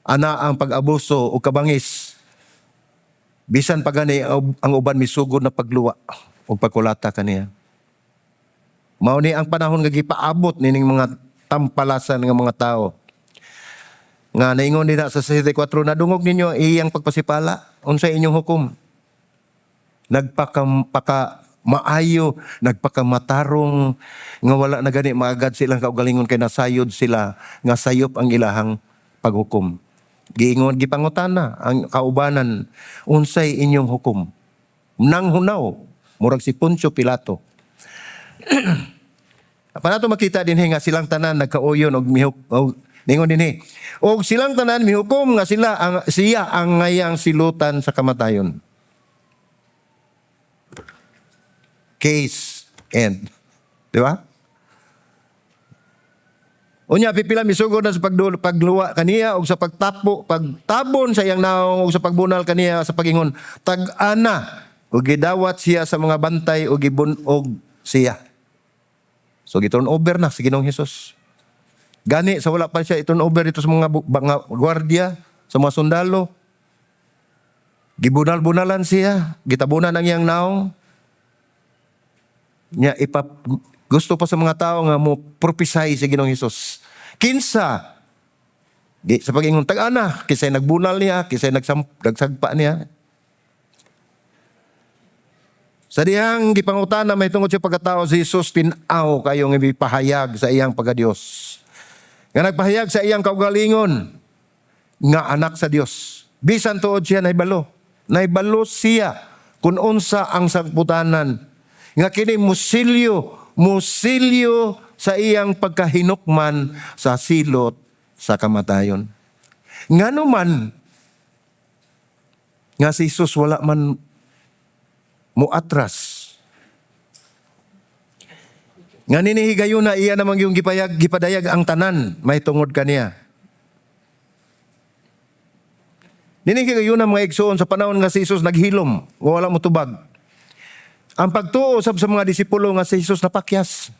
ana ang pag-abuso o kabangis. Bisan pa gani ang uban misugod na pagluwa o pagkulata kaniya. Mao ni ang panahon nga gipaabot nining mga tampalasan nga mga tao. Nga naingon nila sa 64, "Nadungog ninyo ang iyang pagpasipala, unsay inyong hukom?" Nagpaka paka maayo, nagpakamatarong nga wala na gani maagad silang kaugalingon kay nasayod sila nga sayop ang ilahang paghukom. Giingon, gipangutana ang kaubanan, "Unsay inyong hukom?" Nang hunaw, murag si Poncio Pilato. Para nato makita din nga silang tanan nagkauyon og mihuk og ningon dinhi. Og silang tanan mihukom nga sila ang siya ang ngayang silutan sa kamatayon. Case end. Di ba? Unya pipila misugod na sa pagluwa kaniya og sa pagtapo, pagtabon sa iyang naong og sa pagbunal kaniya sa pagingon, "Tag-ana," ug gidawat siya sa mga bantay ug gibun-og siya. So gi-turn over na si Ginoong Hesus. Gani sa wala pa siya i-turn over ito sa mga gwardiya, sa mga sundalo. Gibunal-bunalan siya, gitabunan ang iyang naong. Nya gusto pa sa mga tao nga mo prophesy si Ginoong Hesus. Kinsa? Sa pag-ingon, "Tag-ana," kisay nagbunal niya, kisay nagsagpa niya. Sa dihang gipangutana may tungod sa pagkatao si Jesus, tin-aw kayong ipahayag sa iyang pagka-Dios. Nga nagpahayag sa iyang kaugalingon nga anak sa Dios. Bisan tuod siya nahibalo. Nahibalo siya kung unsa ang sangputanan. Nga kini musilyo, musilyo sa iyang pagkahinukman sa silot sa kamatayon. Ngano man nga si Jesus wala man muatras? Nga ninihigayon na iya namang yung gipayag, gipadayag ang tanan may tungod kaniya. Nining higayuna, mga igsoon, sa panahon nga si Jesus naghilom, nga wala motubag. Ang pagtuo sab sa mga disipulo nga si Jesus napakyas.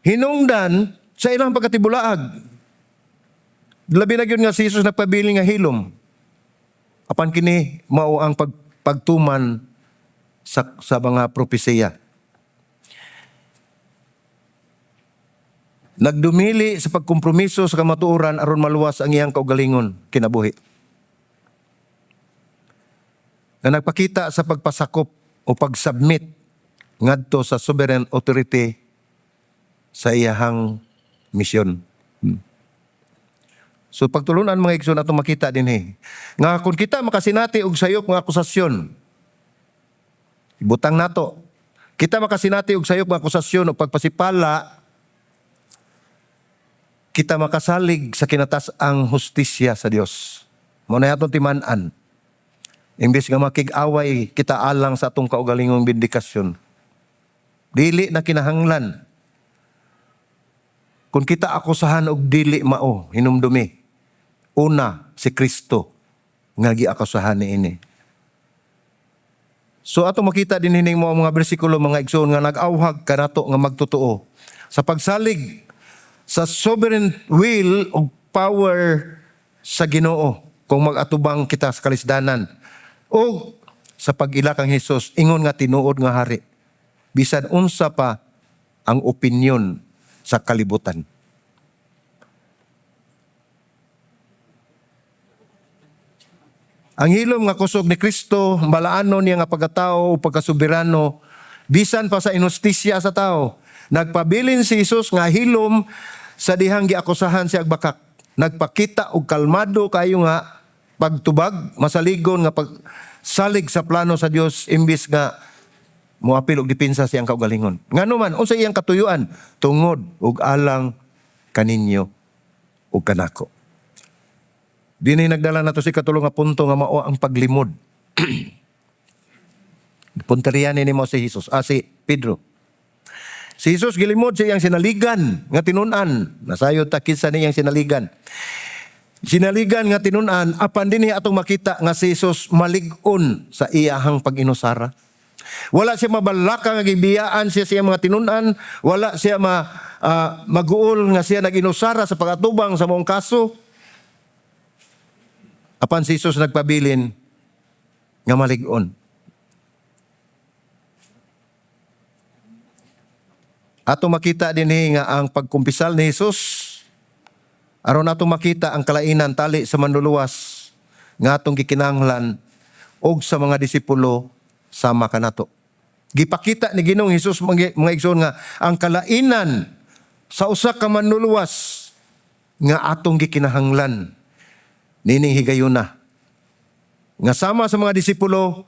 Hinungdan sa ilang pagkatibulaag. Labi na gyud nga si Jesus nagpabilin nga hilom. Apan kini mao ang pagtuman sa mga propesiya. Nagdumili sa pagkompromiso sa kamatuoran aron maluwas ang iyang kaugalingon kinabuhi. Na nagpakita sa pagpasakop o pagsubmit ngadto sa sovereign authority sa iyahang misyon. So pagtulunan, mga igsoon, atong makita dinhi nga kung kita makasinati og sayop nga akusasyon, ibutang nato, kita makasinati og sayop nga akusasyon o pagpasipala, kita makasalig sa kinatas-ang hustisya sa Dios. Mao na atong timan-an. Imbes nga makig-away kita alang sa atong kaugalingong bindikasyon. Dili na kinahanglan. Kung kita akusahan og dili mao, hinumdumi. Una, si Kristo nga giakusahan niini. So ato makita din hining mo ang mga bersikulo, mga igsoon, nga nag-awhag kanato nga magtotoo sa pagsalig sa sovereign will o power sa Ginoo kung mag-atubang kita sa kalisdanan o sa pag-ila kang Hesus ingon nga tinuod nga hari bisan unsa pa ang opinyon sa kalibutan. Ang hilom nga kusog ni Kristo, balaano niya nga pagkatao o pagkasuberano, bisan pa sa inustisya sa tao. Nagpabilin si Jesus nga hilom sa dihang giakusahan siya agbakak. Nagpakita og kalmado kayo nga pagtubag, masaligon nga pagsalig sa plano sa Dios imbis nga moapil og depensa siyang kaugalingon. Ngano man, unsa iyang katuyuan? Tungod og alang kaninyo ug kanako. Dinhi nagdala nato si katulo nga punto nga mao ang paglimod. Punterian ni mo si Jesus, si Pedro. Si Jesus gilimod sa iyang sinaligan nga tinun-an. Nasayod ta kinsa niyang sinaligan. Sinaligan nga tinun-an, apan dinhi atong makita nga si Jesus malig-on sa iyahang pag-inusara. Wala siya mabalaka nga gibiyaan siya sa iyang mga tinun-an, wala siya maguol nga siya nag-inusara sa pagatubang sa maong kaso. Apan si Jesus nagpabilin nga malig-on. Ato makita dinhi nga ang pagkumpisal ni Jesus, aron ato makita ang kalainan tali sa manluluwas nga atong gikinahanglan og sa mga disipulo sama kanato. Gipakita ni Ginoong Hesus, mga igsoon, nga ang kalainan sa usa ka manluluwas nga atong gikinahanglan nining higayuna. Nga sama sa mga disipulo,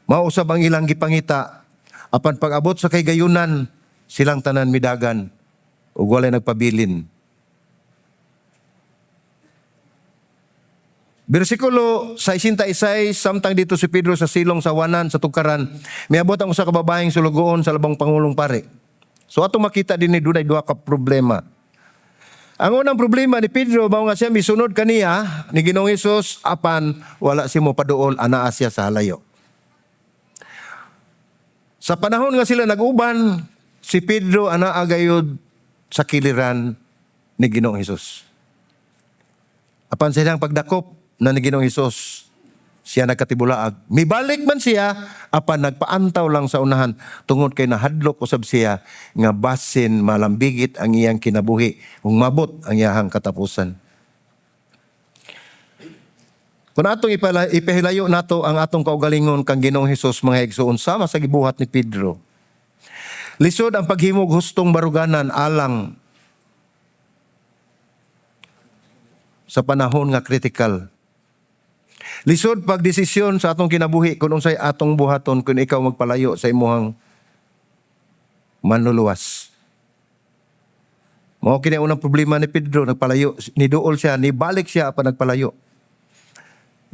mausab ang ilang gipangita apan pag-abot sa kahigayunan, silang tanan midagan ug walay nagpabilin. Bersikulo 66, samtang dito si Pedro sa silong sa wanan sa tugkaran, miabot ang usa ka babaeng sulugoon sa labong pangulong pare. So atong makita dinhi dunay duha ka problema. Ang unang problema ni Pedro mao nga siya misunod kaniya ni Ginoong Hesus apan wala siya mopaduol, anaa siya sa halayo. Sa panahon nga sila nag-uban, si Pedro anaa gayud sa kiliran ni Ginoong Hesus. Apan sa iyang pagdakop na ni Ginoong Hesus, siya nagkatibulaag. Mibalik man siya, apan nagpaantaw lang sa unahan tungod kay nahadlok usab siya nga basin malambigit ang iyang kinabuhi kung mabot ang iyahang katapusan. Kung atong ipahilayo nato ang atong kaugalingon kang Ginoong Hesus, mga igsoon, sama sa gibuhat ni Pedro. Lisod ang paghimog hustong baruganan alang sa panahon nga critical. Lisod pagdesisyon sa atong kinabuhi kung unsay atong buhaton kung ikaw magpalayo sa imuhang manluluwas. Mao kini unang problema ni Pedro, nagpalayo, niduol siya, nibalik siya pa nagpalayo.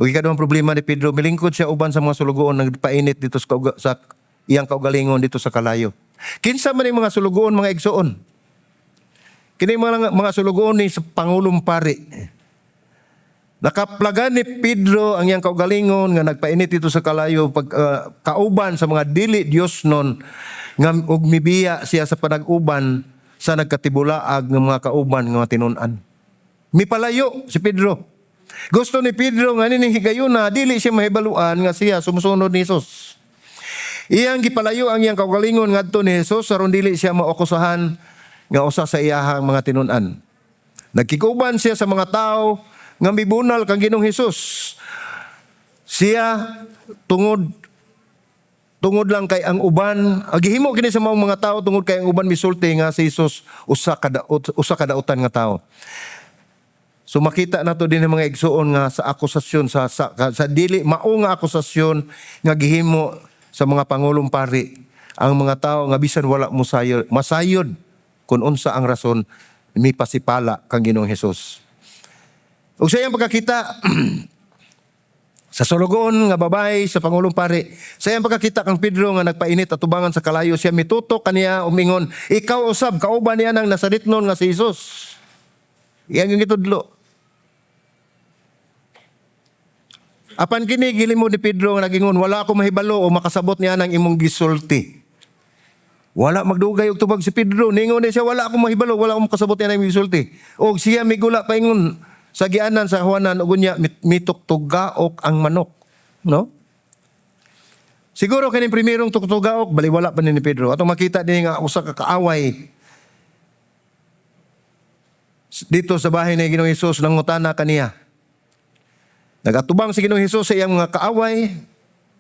Ug ikaduhang problema ni Pedro, milingkod siya uban sa mga sulugoon nagpainit dito sa iyang kaugalingon dito sa kalayo. Kinsa man yung mga sulugoon, mga igsoon? Kini mga sulugoon ni sa pangulong pari. Nakaplagan ni Pedro ang iyang kaugalingon nga nagpainit dito sa kalayo pag kauban sa mga dili Dios nun nga og mibiya siya sa panag-uban sa nagkatibulaag ng mga kauban nga mga tinun-an. Mipalayo si Pedro. Gusto ni Pedro nga nining higayuna dili siya mahibaluan nga siya sumusunod ni Jesus. Iyang gipalayo ang iyang kaugalingon ngadto ni Jesus aron dili siya maokusahan nga usa sa iyahang mga tinun-an. Nagkiguban siya sa mga tao nga mibunal kang Ginoong Hesus. Siya tungod tungod lang kay ang uban, gihimo kini sa maong mga tao tungod kay ang uban misulti nga si Jesus usa ka dautan nga tao. So makita nato din ang mga igsuon nga sa akusasyon sa dili mao nga akusasyon nga gihimo sa mga pangulong pari ang mga tao nga bisan wala mo sayod, masayod kung unsa ang rason mipasipala kang Ginoong Hesus. Ug sa iyang pagkakita sa sulugoon nga babae sa pangulong pari, sa iyang pagkakita kang Pedro nga nagpainit atubangan sa kalayo, siya mitutok kaniya umingon, "Ikaw usab kauban niya nang Nazaretnon nga si Jesus." Iyang yung gitudlo. Apan kini gilimod ni Pedro nga nagingon, "Wala ako mahibalo o makasabot niya nang imong gisulti." Wala magdugay og tubag si Pedro. Ningon ni siya, "Wala ako mahibalo, wala akong makasabot niya nang imong gisulti." Og siya migula paingon sa gianan sa Juanan ug unya mituktugaok ang manok, no? Siguro kining primerong tuktugaok baliwala pa ni Pedro. Atong makita din nga usa ka kaaway dito sa bahay ni Ginoong Hesus nangutana kaniya. Nagatubang si Ginoong Hesus sa iyang mga kaaway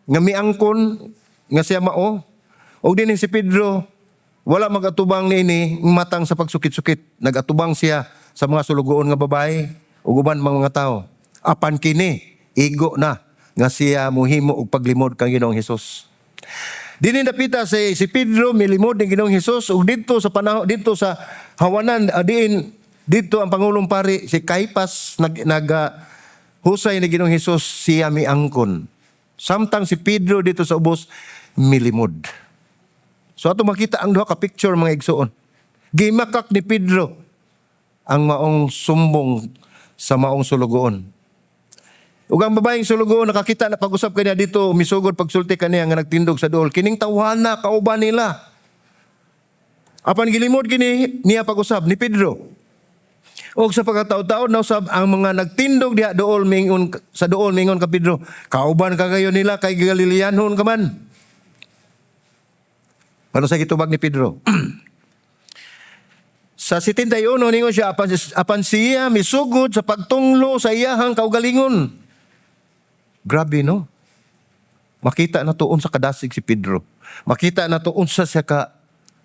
nga miangkon nga siya mao. Og dinhi si Pedro wala magatubang niini matang sa pagsukit-sukit. Nagatubang siya sa mga sulugoon nga babae ug uban mga tao. Apan kini igo na nga siya mohimo og paglimod kang Ginoong Hesus. Dinhi dapita si Pedro milimod ni Ginoong Hesus ug didto sa panahon didto sa hawanan diin didto ang pangulong pari si Caiphas nag nag husay ni Ginoong Hesus, siya miangkon. Samtang si Pedro dito sa ubos milimod. So ato makita ang duha ka picture, mga igsuon. Gimakak ni Pedro ang maong sumbong sa maong sulugoon. Ug ang babaeng sulugoon nakakita na pag-usap kaniya dito, misugod pagsulti kaniya nga nagtindog sa duol. Kining tawhana kauban nila. Apan gilimod kini niya pag-usap ni Pedro. Og sa pagkataon-taon na usab ang mga nagtindog diha dool mingon sa dool mingon ka Pedro, "Kauban ka kayo nila kay Galileanhon ka man." Paano sa gitubag ni Pedro? Sa 71 ningon siya, apan siya misugod sa pagtunglo sa iyahang kaugalingon. Grabe, no? Makita na to unsa kadasig si Pedro. Makita na to unsa siya ka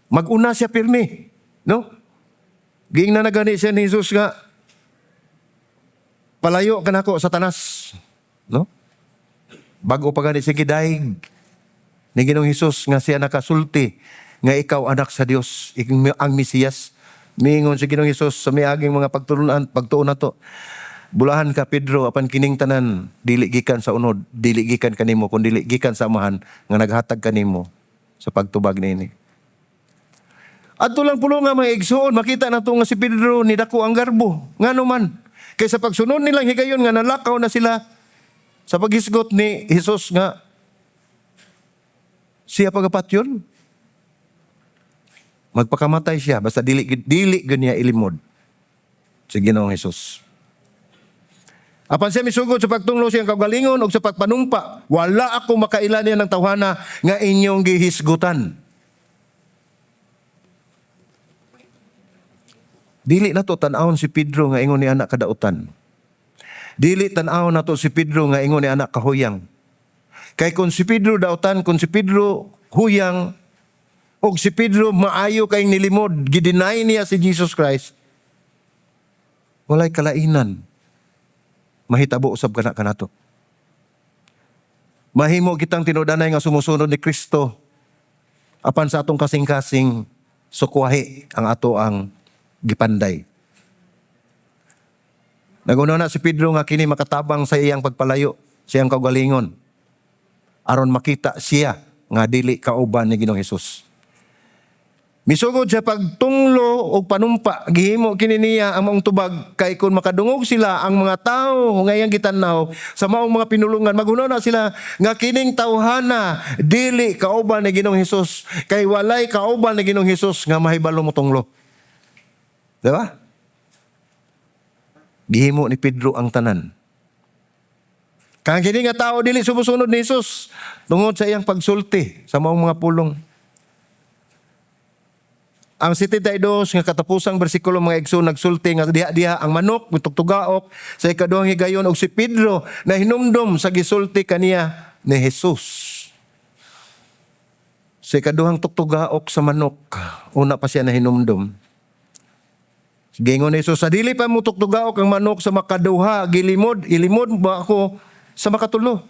maguna siya pirmi, no? Giingnan na gani siya ni Jesus nga, "Palayo ka nako, Satanas," no? Bago pa gani siya gidayeg ni Ginoong Hesus nga siya nakasulti nga ikaw anak sa Dios, ang Mesiyas. Miingon si Ginoong Hesus sa miaging mga pagtulunan, pagtuon nato, "Bulahan ka, Pedro, apan kining tanan dili gikan sa unod, dili gikan kanimo kun dili gikan sa Amahan nga naghatag kanimo sa pagtubag niini." Adto lang pulo nga mga igsuon, makita nato nga si Pedro nidako ang garbo. Ngano man? Kay sa pagsunod nilang higayon nga nalakaw na sila sa paghisgot ni Jesus nga siya pagapatyon, magpakamatay siya basta dili dili gyud niya ilimod si Ginoong Hesus. Apan siya misugod sa pagtunglo siyang kaugalingon ug sa pagpanumpa, "Wala ako makaila niya ng tawhana nga inyong gihisgutan." Dili na to tan-awon si Pedro nga ingon ni anak kadautan. Dili tan-awon nato si Pedro nga ingon ni anak kahuyang. Kay kung si Pedro dautan, kung si Pedro huyang, og si Pedro maayo kay nilimod, gideny niya si Jesus Christ, walay kalainan. Mahitabo usab kana kanato. Mahimo kitang tinudanay nga sumusunod ni Kristo apan sa atong kasing-kasing sukwahi ang ato ang gipanday. Naguna na si Pedro nga kini makatabang sa iyang pagpalayo, sa iyang kaugalingon, aron makita siya nga dili kauban ni Ginoong Hesus. Misugod siya pagtunglo og panumpa. Gihimo kini niya ang maong tubag kay kung makadungog sila, ang mga tao nga iyang gitan-aw sa maong mga pinulungan, maghuna sila nga kining tawhana dili kauban ni Ginoong Hesus, kay walay kauban ni Ginoong Hesus nga mahibalo mo tunglo. Di ba? Gihimo ni Pedro ang tanan. Kang kini nga tao dili sumusunod ni Hesus tungod sa iyang pagsulti sa maong mga pulong. Ang 72 nga katapusang bersikulo, mga igsoon, nagsulti nga diha-diha ang manok mitugtugaok sa ikaduhang higayon og si Pedro na hinumdom sa gisulti kaniya ni Jesus. Sa ikaduhang tuktugaok sa manok, una pa siya na hinumdom. Giingon ni Jesus, "Sa dili pa mo tuktugaok ang manok sa makaduha, gilimod, ilimod ba ako sa makatulo?"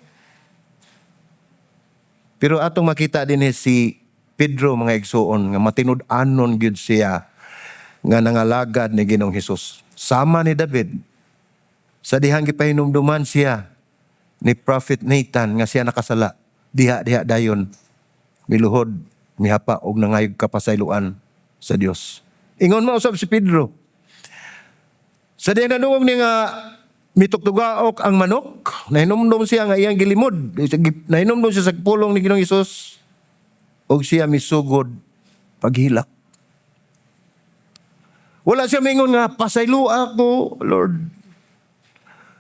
Pero atong makita din si Pedro, mga igsuon, nga matinud-anon gyud siya nga nangalagad ni Ginoong Hesus. Sama ni David, sa dihang gipahinumduman siya ni Prophet Nathan nga siya nakasala, diha diha dayon miluhod, mihapa og nangayog kapasayloan sa Dios. Ingon mo usab si Pedro. Sa dihang nadungog niya nga mitugtugaok ang manok, nahinumdum siya nga iyang gilimod. Nahinumdum siya sa pulong ni Ginoong Hesus og siya misugod paghilak. Wala siya maingon nga, "Pasaylo ako, Lord."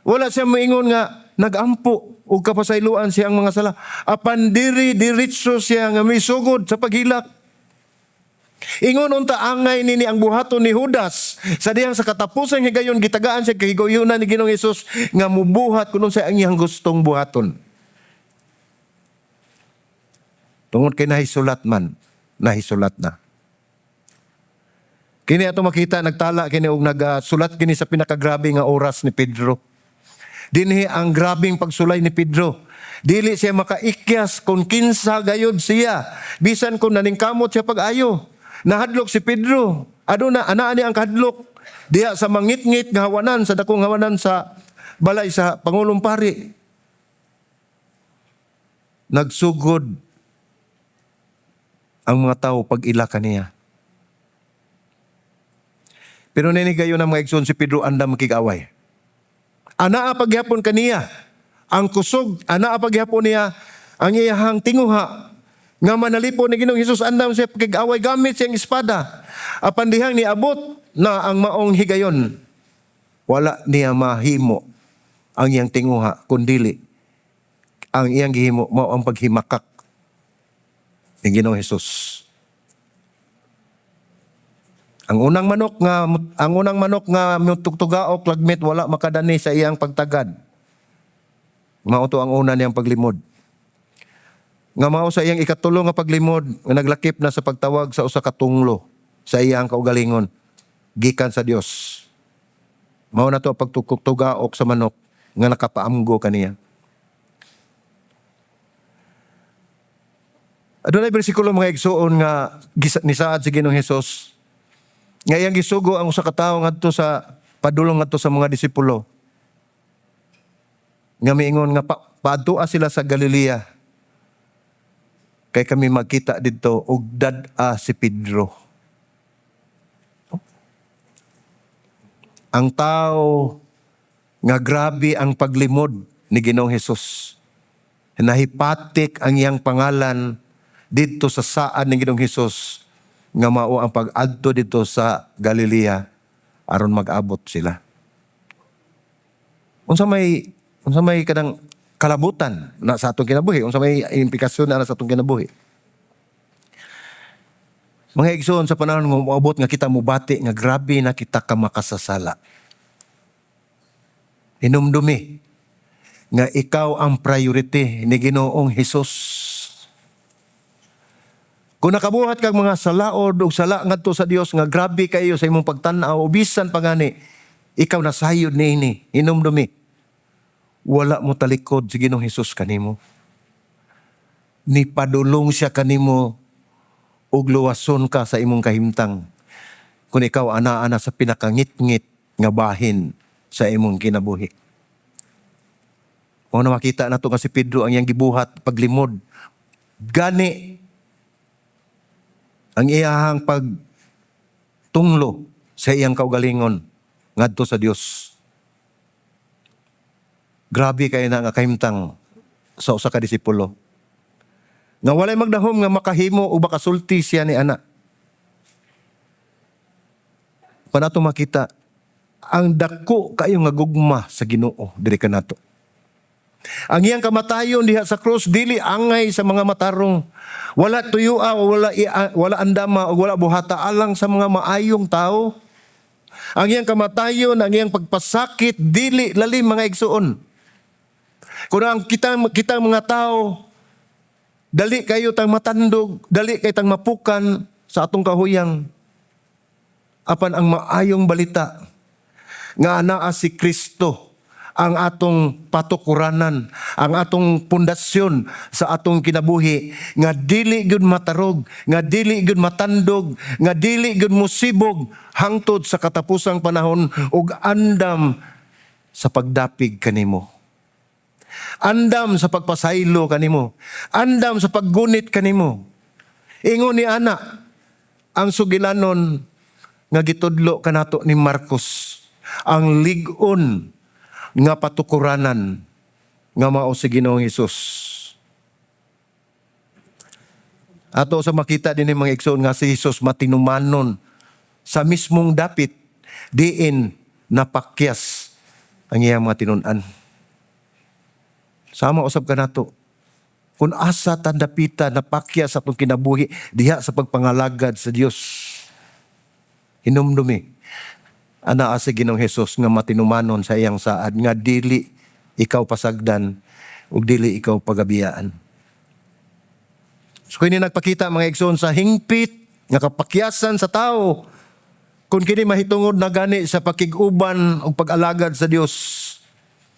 Wala siya maingon nga nagampo og kapasayloan siya ang mga sala. Apan diri diretso siya nga misugod sa paghilak. Ingon unta angay nini ang buhaton ni Judas sa dihang sa katapusan higayon gitagaan siya kahigayunan ni Ginoong Hesus nga mubuhat kuno sa ang iyang gustong buhaton. Tungod kay nahisulat man, nahisulat na. Kini ato makita, nagtala kini og nagasulat kini sa pinakagrabe nga oras ni Pedro. Dinhi ang grabing pagsulay ni Pedro. Dili siya makaikyas kung kinsa gayod siya. Bisan kung naningkamot siya pag-ayo. Nahadlok si Pedro. Aduna anaa ni ang kahadlok. Diha sa mangitngit nga hawanan, sa dakong hawanan sa balay sa pangulong pari. Nagsugod ang mga tao pag-ila kaniya. Pero nini gayon ang mga igsoon, si Pedro andam makig-away. Anaa pagyapon kaniya ang kusog, anaa pagyapon niya ang iyahang tinguha nga manalipon ni Ginoong Hesus. Andam siya pakig-away gamit siyang espada. Apan dihang niabot na ang maong higayon, wala niya mahimo ang iyang tinguha kundili ang iyang gihimo mao ang paghimakak ni Ginoong Hesus. Ang unang manok nga mutugtugaok lagmit wala makadani sa iyang pagtagad. Mao to ang una niyang paglimod. Nga mao sa iyang ikatulo nga paglimod nga naglakip na sa pagtawag sa usa ka tunglo sa iyang kaugalingon gikan sa Dios. Mao na to ang pagtugaok sa manok nga nakapaamgo kaniya. Adunay bersikulo, mga igsuon, nga nisaad si Ginoong Hesus nga iyang gisugo ang usa ka tawo ngadto sa padulong ngadto sa mga disipulo nga miingon nga paadtua sila sa Galilea kay kami magkita didto ug dad-a si Pedro. Ang tao nga grabe ang paglimod ni Ginoong Hesus. Nahipatik ang iyang pangalan didto sa saad ni Ginoong Hesus nga mao ang pag-adto didto sa Galilea aron mag-abot sila. Unsa may kanang kalabutan na sa atong kinabuhi, unsa may implikasyon na sa atong kinabuhi? Mga igsoon, sa panahon nga moabot nga kita mubati nga grabe na kita ka makasasala, hinumdumi nga ikaw ang priority ni Ginoong Hesus. Kung nakabuhat kag mga salaod og sala ngadto sa Dios nga grabe kayo sa imong pagtan-aw o bisan pa gani ikaw nasayod niini, hinumdumi wala mo talikod si Ginoong Hesus kanimo. Nipadulong siya kanimo ug luwason ka sa imong kahimtang kung ikaw ana-ana sa pinakangitngit nga bahin sa imong kinabuhi. Mao na makita nato nga si Pedro, ang iyang gibuhat paglimod. Gani Ang iyahang pagtunglo sa iyang kaugalingon ngadto sa Dios. Grabe kay na nga kahimtang sa usa ka disipulo. Nga walay magdahom nga makahimo o makasulti siya ni ana. Panato makita ang dako kayo nga gugma sa Ginoo diri kanato. Ang iyang kamatayon diha sa krus dili angay sa mga matarong. Wala tuyua, wala andama o wala buhata alang sa mga maayong tao. Ang iyang kamatayon, ang iyang pagpasakit dili lalim, mga igsuon. Kung ang kitang mga tao, dali kayo tang matandog, dali kay tang mapukan sa atong kahuyang. Apan ang maayong balita nga anaa si Kristo ang atong patukuranan, ang atong pundasyon sa atong kinabuhi nga dili gyud matarog, nga dili gyud matandog, nga dili gyud musibog hangtod sa katapusang panahon ug andam sa pagdapig kanimo. Andam sa pagpasaylo kanimo. Andam sa paggunit kanimo. Ingon ni ana ang sugilanon nga gitudlo kanato ni Marcos, ang lig-on nga patukuranan nga mao si Ginoong Hesus. Ato sa makita din mga igsoon nga si Jesus matinumanon sa mismong dapit diin napakyas ang iyang mga tinun-an. Sama usab kanato. Kung asa ta dapita napakyas sa atong kinabuhi diha sa pagpangalagad sa Dios. Hinumdumi anaa si Ginoong Hesus nga matinumanon sa iyang saad nga dili ikaw pasagdan ug dili ikaw pagabiyaan. So kini nagpakita, mga igsoon, sa hingpit nga kapakyasan sa tao kung kini mahitungod na gani sa pakig-uban ug pag-alagad sa Dios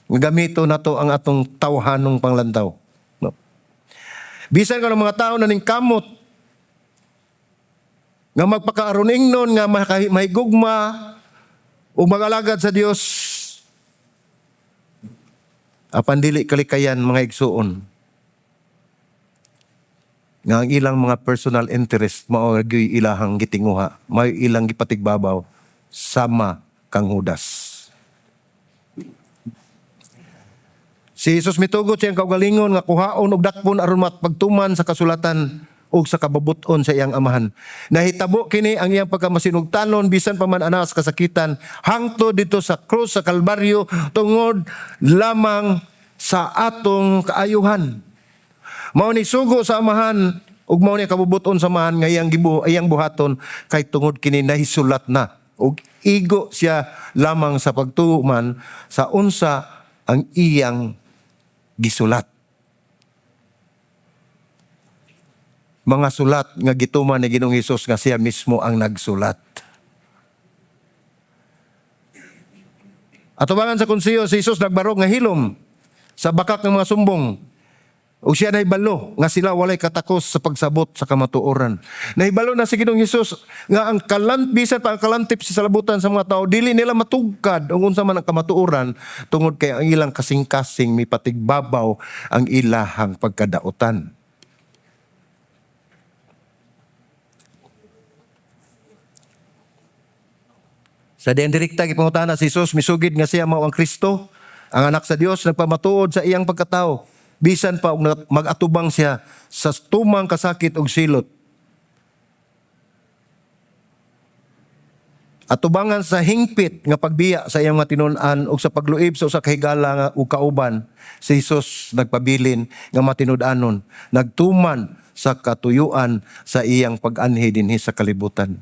nga gamito nato ang atong tawhanong panglantaw. No? Bisan kung ang mga tao na kamot nga magpakaaron-ingnon nga mahigugma ug mag-alagad sa Dios, apan dili kalikayan, mga igsuon, nga ang ilang mga personal interest mao gyud ilahang gitinguha, mao ilang gipatigbabaw, sama kang Judas. Si Jesus mitugot siyang kaugalingon nga kuhaon og dakpon aron mapagtuman sa kasulatan ug sa kababut-on sa iyang Amahan. Nahitabo kini ang iyang pagkamasinugtanon bisan pa man anaa sa kasakitan hangtod dito sa krus sa Kalbaryo tungod lamang sa atong kaayuhan. Mao ni sugo sa Amahan ug mao ni kabubut-on sa Amahan nga iyang buhaton kay tungod kini nahisulat na ug igo siya lamang sa pagtuman sa unsa ang iyang gisulat. Mga sulat nga gituman ni Ginoong Hesus nga siya mismo ang nagsulat. Atubangan sa konseho, si Jesus nagbarog nga hilom sa bakak ng mga sumbong. Ug siya nahibalo nga sila walay katakos sa pagsabot sa kamatuoran. Nahibalo na si Ginoong Hesus nga ang kalant bisan pa ang kalantip sa salabutan sa mga tao, dili nila matugkad ug unsa man ang kamatuoran tungod kay ang ilang kasing-kasing mipatigbabaw ang ilahang pagkadautan. Sa diyan direkta gipangutana si Jesus, misugid nga siya mao ang Kristo, ang anak sa Dios, nagpamatuod sa iyang pagkatao bisan pa og mag-atubang siya sa tumang kasakit og silot. Atubangan sa hingpit nga pagbiya sa iyang mga tinun-an ug sa pagluib sa usa ka higala nga ug kauban, si Jesus nagpabilin nga matinud-anon, nagtuman sa katuyuan sa iyang pag-anhi dinhi sa kalibutan.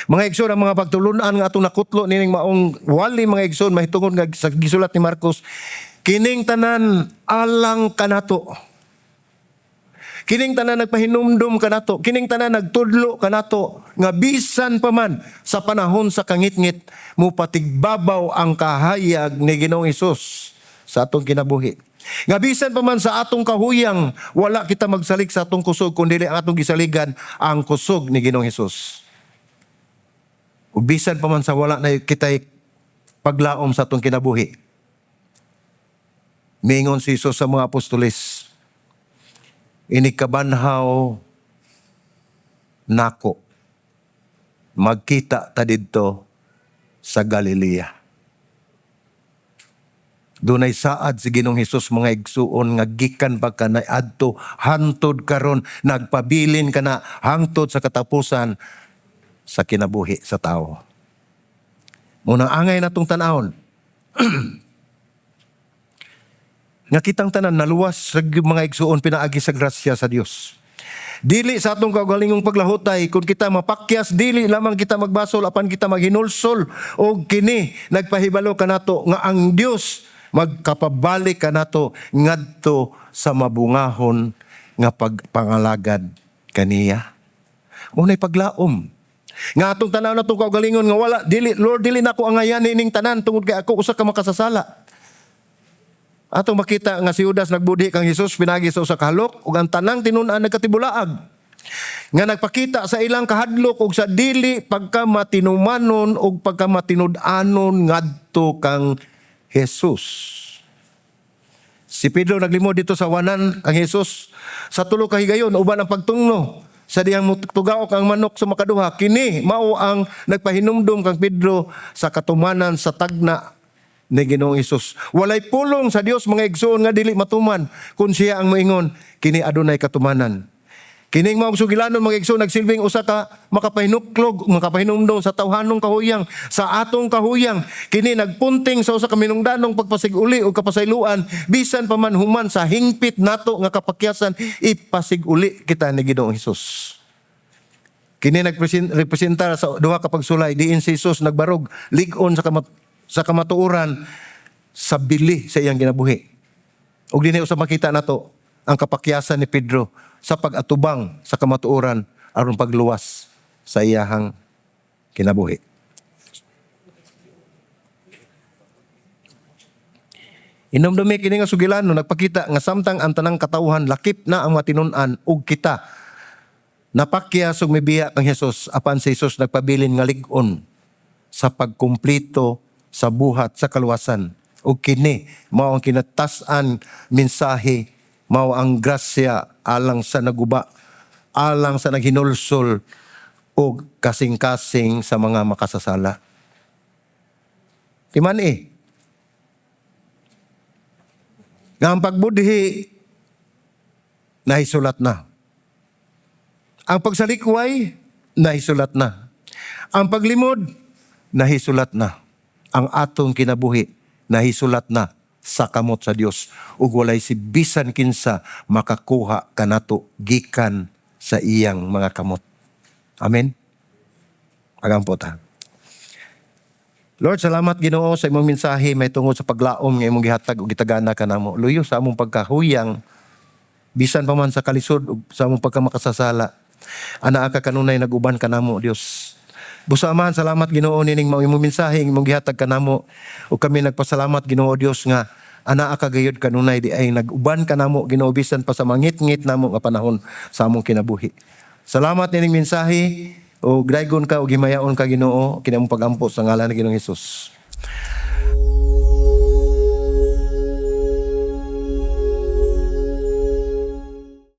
Mga igsoon, ang mga pagtulunan nga atong nakutlo nining maong wali, mga igsoon, mahitungod nga sa gisulat ni Marcos, kining tanan alang kanato. Kining tanan nagpahinumdum kanato, kining tanan nagtudlo kanato nga bisan pa man sa panahon sa kangitngit mupatigbabaw ang kahayag ni Ginoong Hesus sa atong kinabuhi. Nga bisan pa man sa atong kahuyang, wala kita magsalig sa atong kusog kundi ang atong gisaligan ang kusog ni Ginoong Hesus. Ug bisan pa man sa wala na kita'y paglaom sa atong kinabuhi, miingon si Jesus sa mga apostoles, "Inig kabanhaw, nako. Magkita ta didto sa Galilea. Dunay saad si Ginoong Hesus, mga igsuon, nga gikan pa kaniadto hantod karon, nagpabilin kana hangtod sa katapusan sa kinabuhi sa tao. Munang angay natong tan-awon nga kitang tanan naluwas sa mga igsuon pinaagi sa grasya sa Dios. Dili sa atong kaugalingong paglahutay kung kita mapakyas, dili lamang kita magbasol apan kita maghinulsol, og kini nagpahibalo kanato nga ang Dios magkapabalik kanato ngadto sa mabungahon nga pagpangalagad kaniya. Muna'y paglaom nga atong tanaw natong kaugalingon nga wala, dili, Lord, dili nako angayan ining tanan tungod kay ako usa ka makasasala. Atong makita nga si Judas nagbudhi kang Hesus pinagi sa usa ka halok, ug ang tanang tinun-an nagkatibulaag nga nagpakita sa ilang kahadlok ug sa dili pagkamatinumanon ug pagkamatinud-anon ngadto kang Jesus. Si Pedro naglimod didto sa wanan kang Jesus sa tulo ka higayon uban ang pagtungno sa dihang mutugaok ang manok sa makaduha. Kini mao ang nagpahinumdum kang Pedro sa katumanan sa tagna ni Ginoong Hesus. Walay pulong sa Dios, mga igsoon, nga dili matuman kung siya ang moingon, kini adunay katumanan. Kining maong sugilanon, mga igsoon, nagsilbing usa ka makapahinuklog, makapahinumdum sa tawhanong kahuyang, sa atong kahuyang. Kini nagpunting sa usa ka minungdanong pagpasig-uli o kapasayloan bisan pa man human sa hingpit nato nga kapakyasan, ipasig-uli kita ni Ginoong Hesus. Kini nagrepresentar sa duha ka pagsulay diin si Jesus nagbarog lig-on sa kamatuoran sa bili sa iyang ginabuhi. Ug dinhi usab makita nato ang kapakyasan ni Pedro sa pag-atubang sa kamatuoran aron pagluwas sa iyahang kinabuhi. Inomdumi kini nga sugilano nagpakita nga samtang ang tanang katawhan, lakip na ang mga tinun-an ug kita, napakyas ug mibiya kang Hesus, apan si Hesus nagpabilin nga lig-on sa pagkumplito sa buhat sa kaluwasan, ug kini mao ang kinatas-an mensahe, mao ang grasya alang sa naguba, alang sa naghinulsol ug kasing-kasing sa mga makasasala. Timan eh nga ang pagbudhi nahisulat na. Ang pagsalikway nahisulat na. Ang paglimod nahisulat na. Ang atong kinabuhi nahisulat na sa kamot sa Dios, ug walay si bisan kinsa makakuha kanato gikan sa iyang mga kamot. Amen. Magampo ta. Lord, salamat, Ginoo, sa imong mensahe may tungod sa paglaom nga imong gihatag ug gitagana kanamo. Luyo sa among pagkahuyang bisan pa man sa kalisod ug sa among pagkamakasasala. Anaa ka kanunay nag-uban kanamo, Dios. Busa Amahan, salamat, Ginoo, nining mao imong mensahe imong gihatag kanamo, ug kami nagpasalamat, Ginoo Dios, nga anaa ka gayud kanunay diay nag-uban kanamo, Ginoo, bisan pa sa mangitngit namo nga panahon sa among kinabuhi. Salamat nining mensahe, ug daygon ka ug himayaon ka, Ginoo, kini among pagampo sa ngalan ni Ginoong Hesus.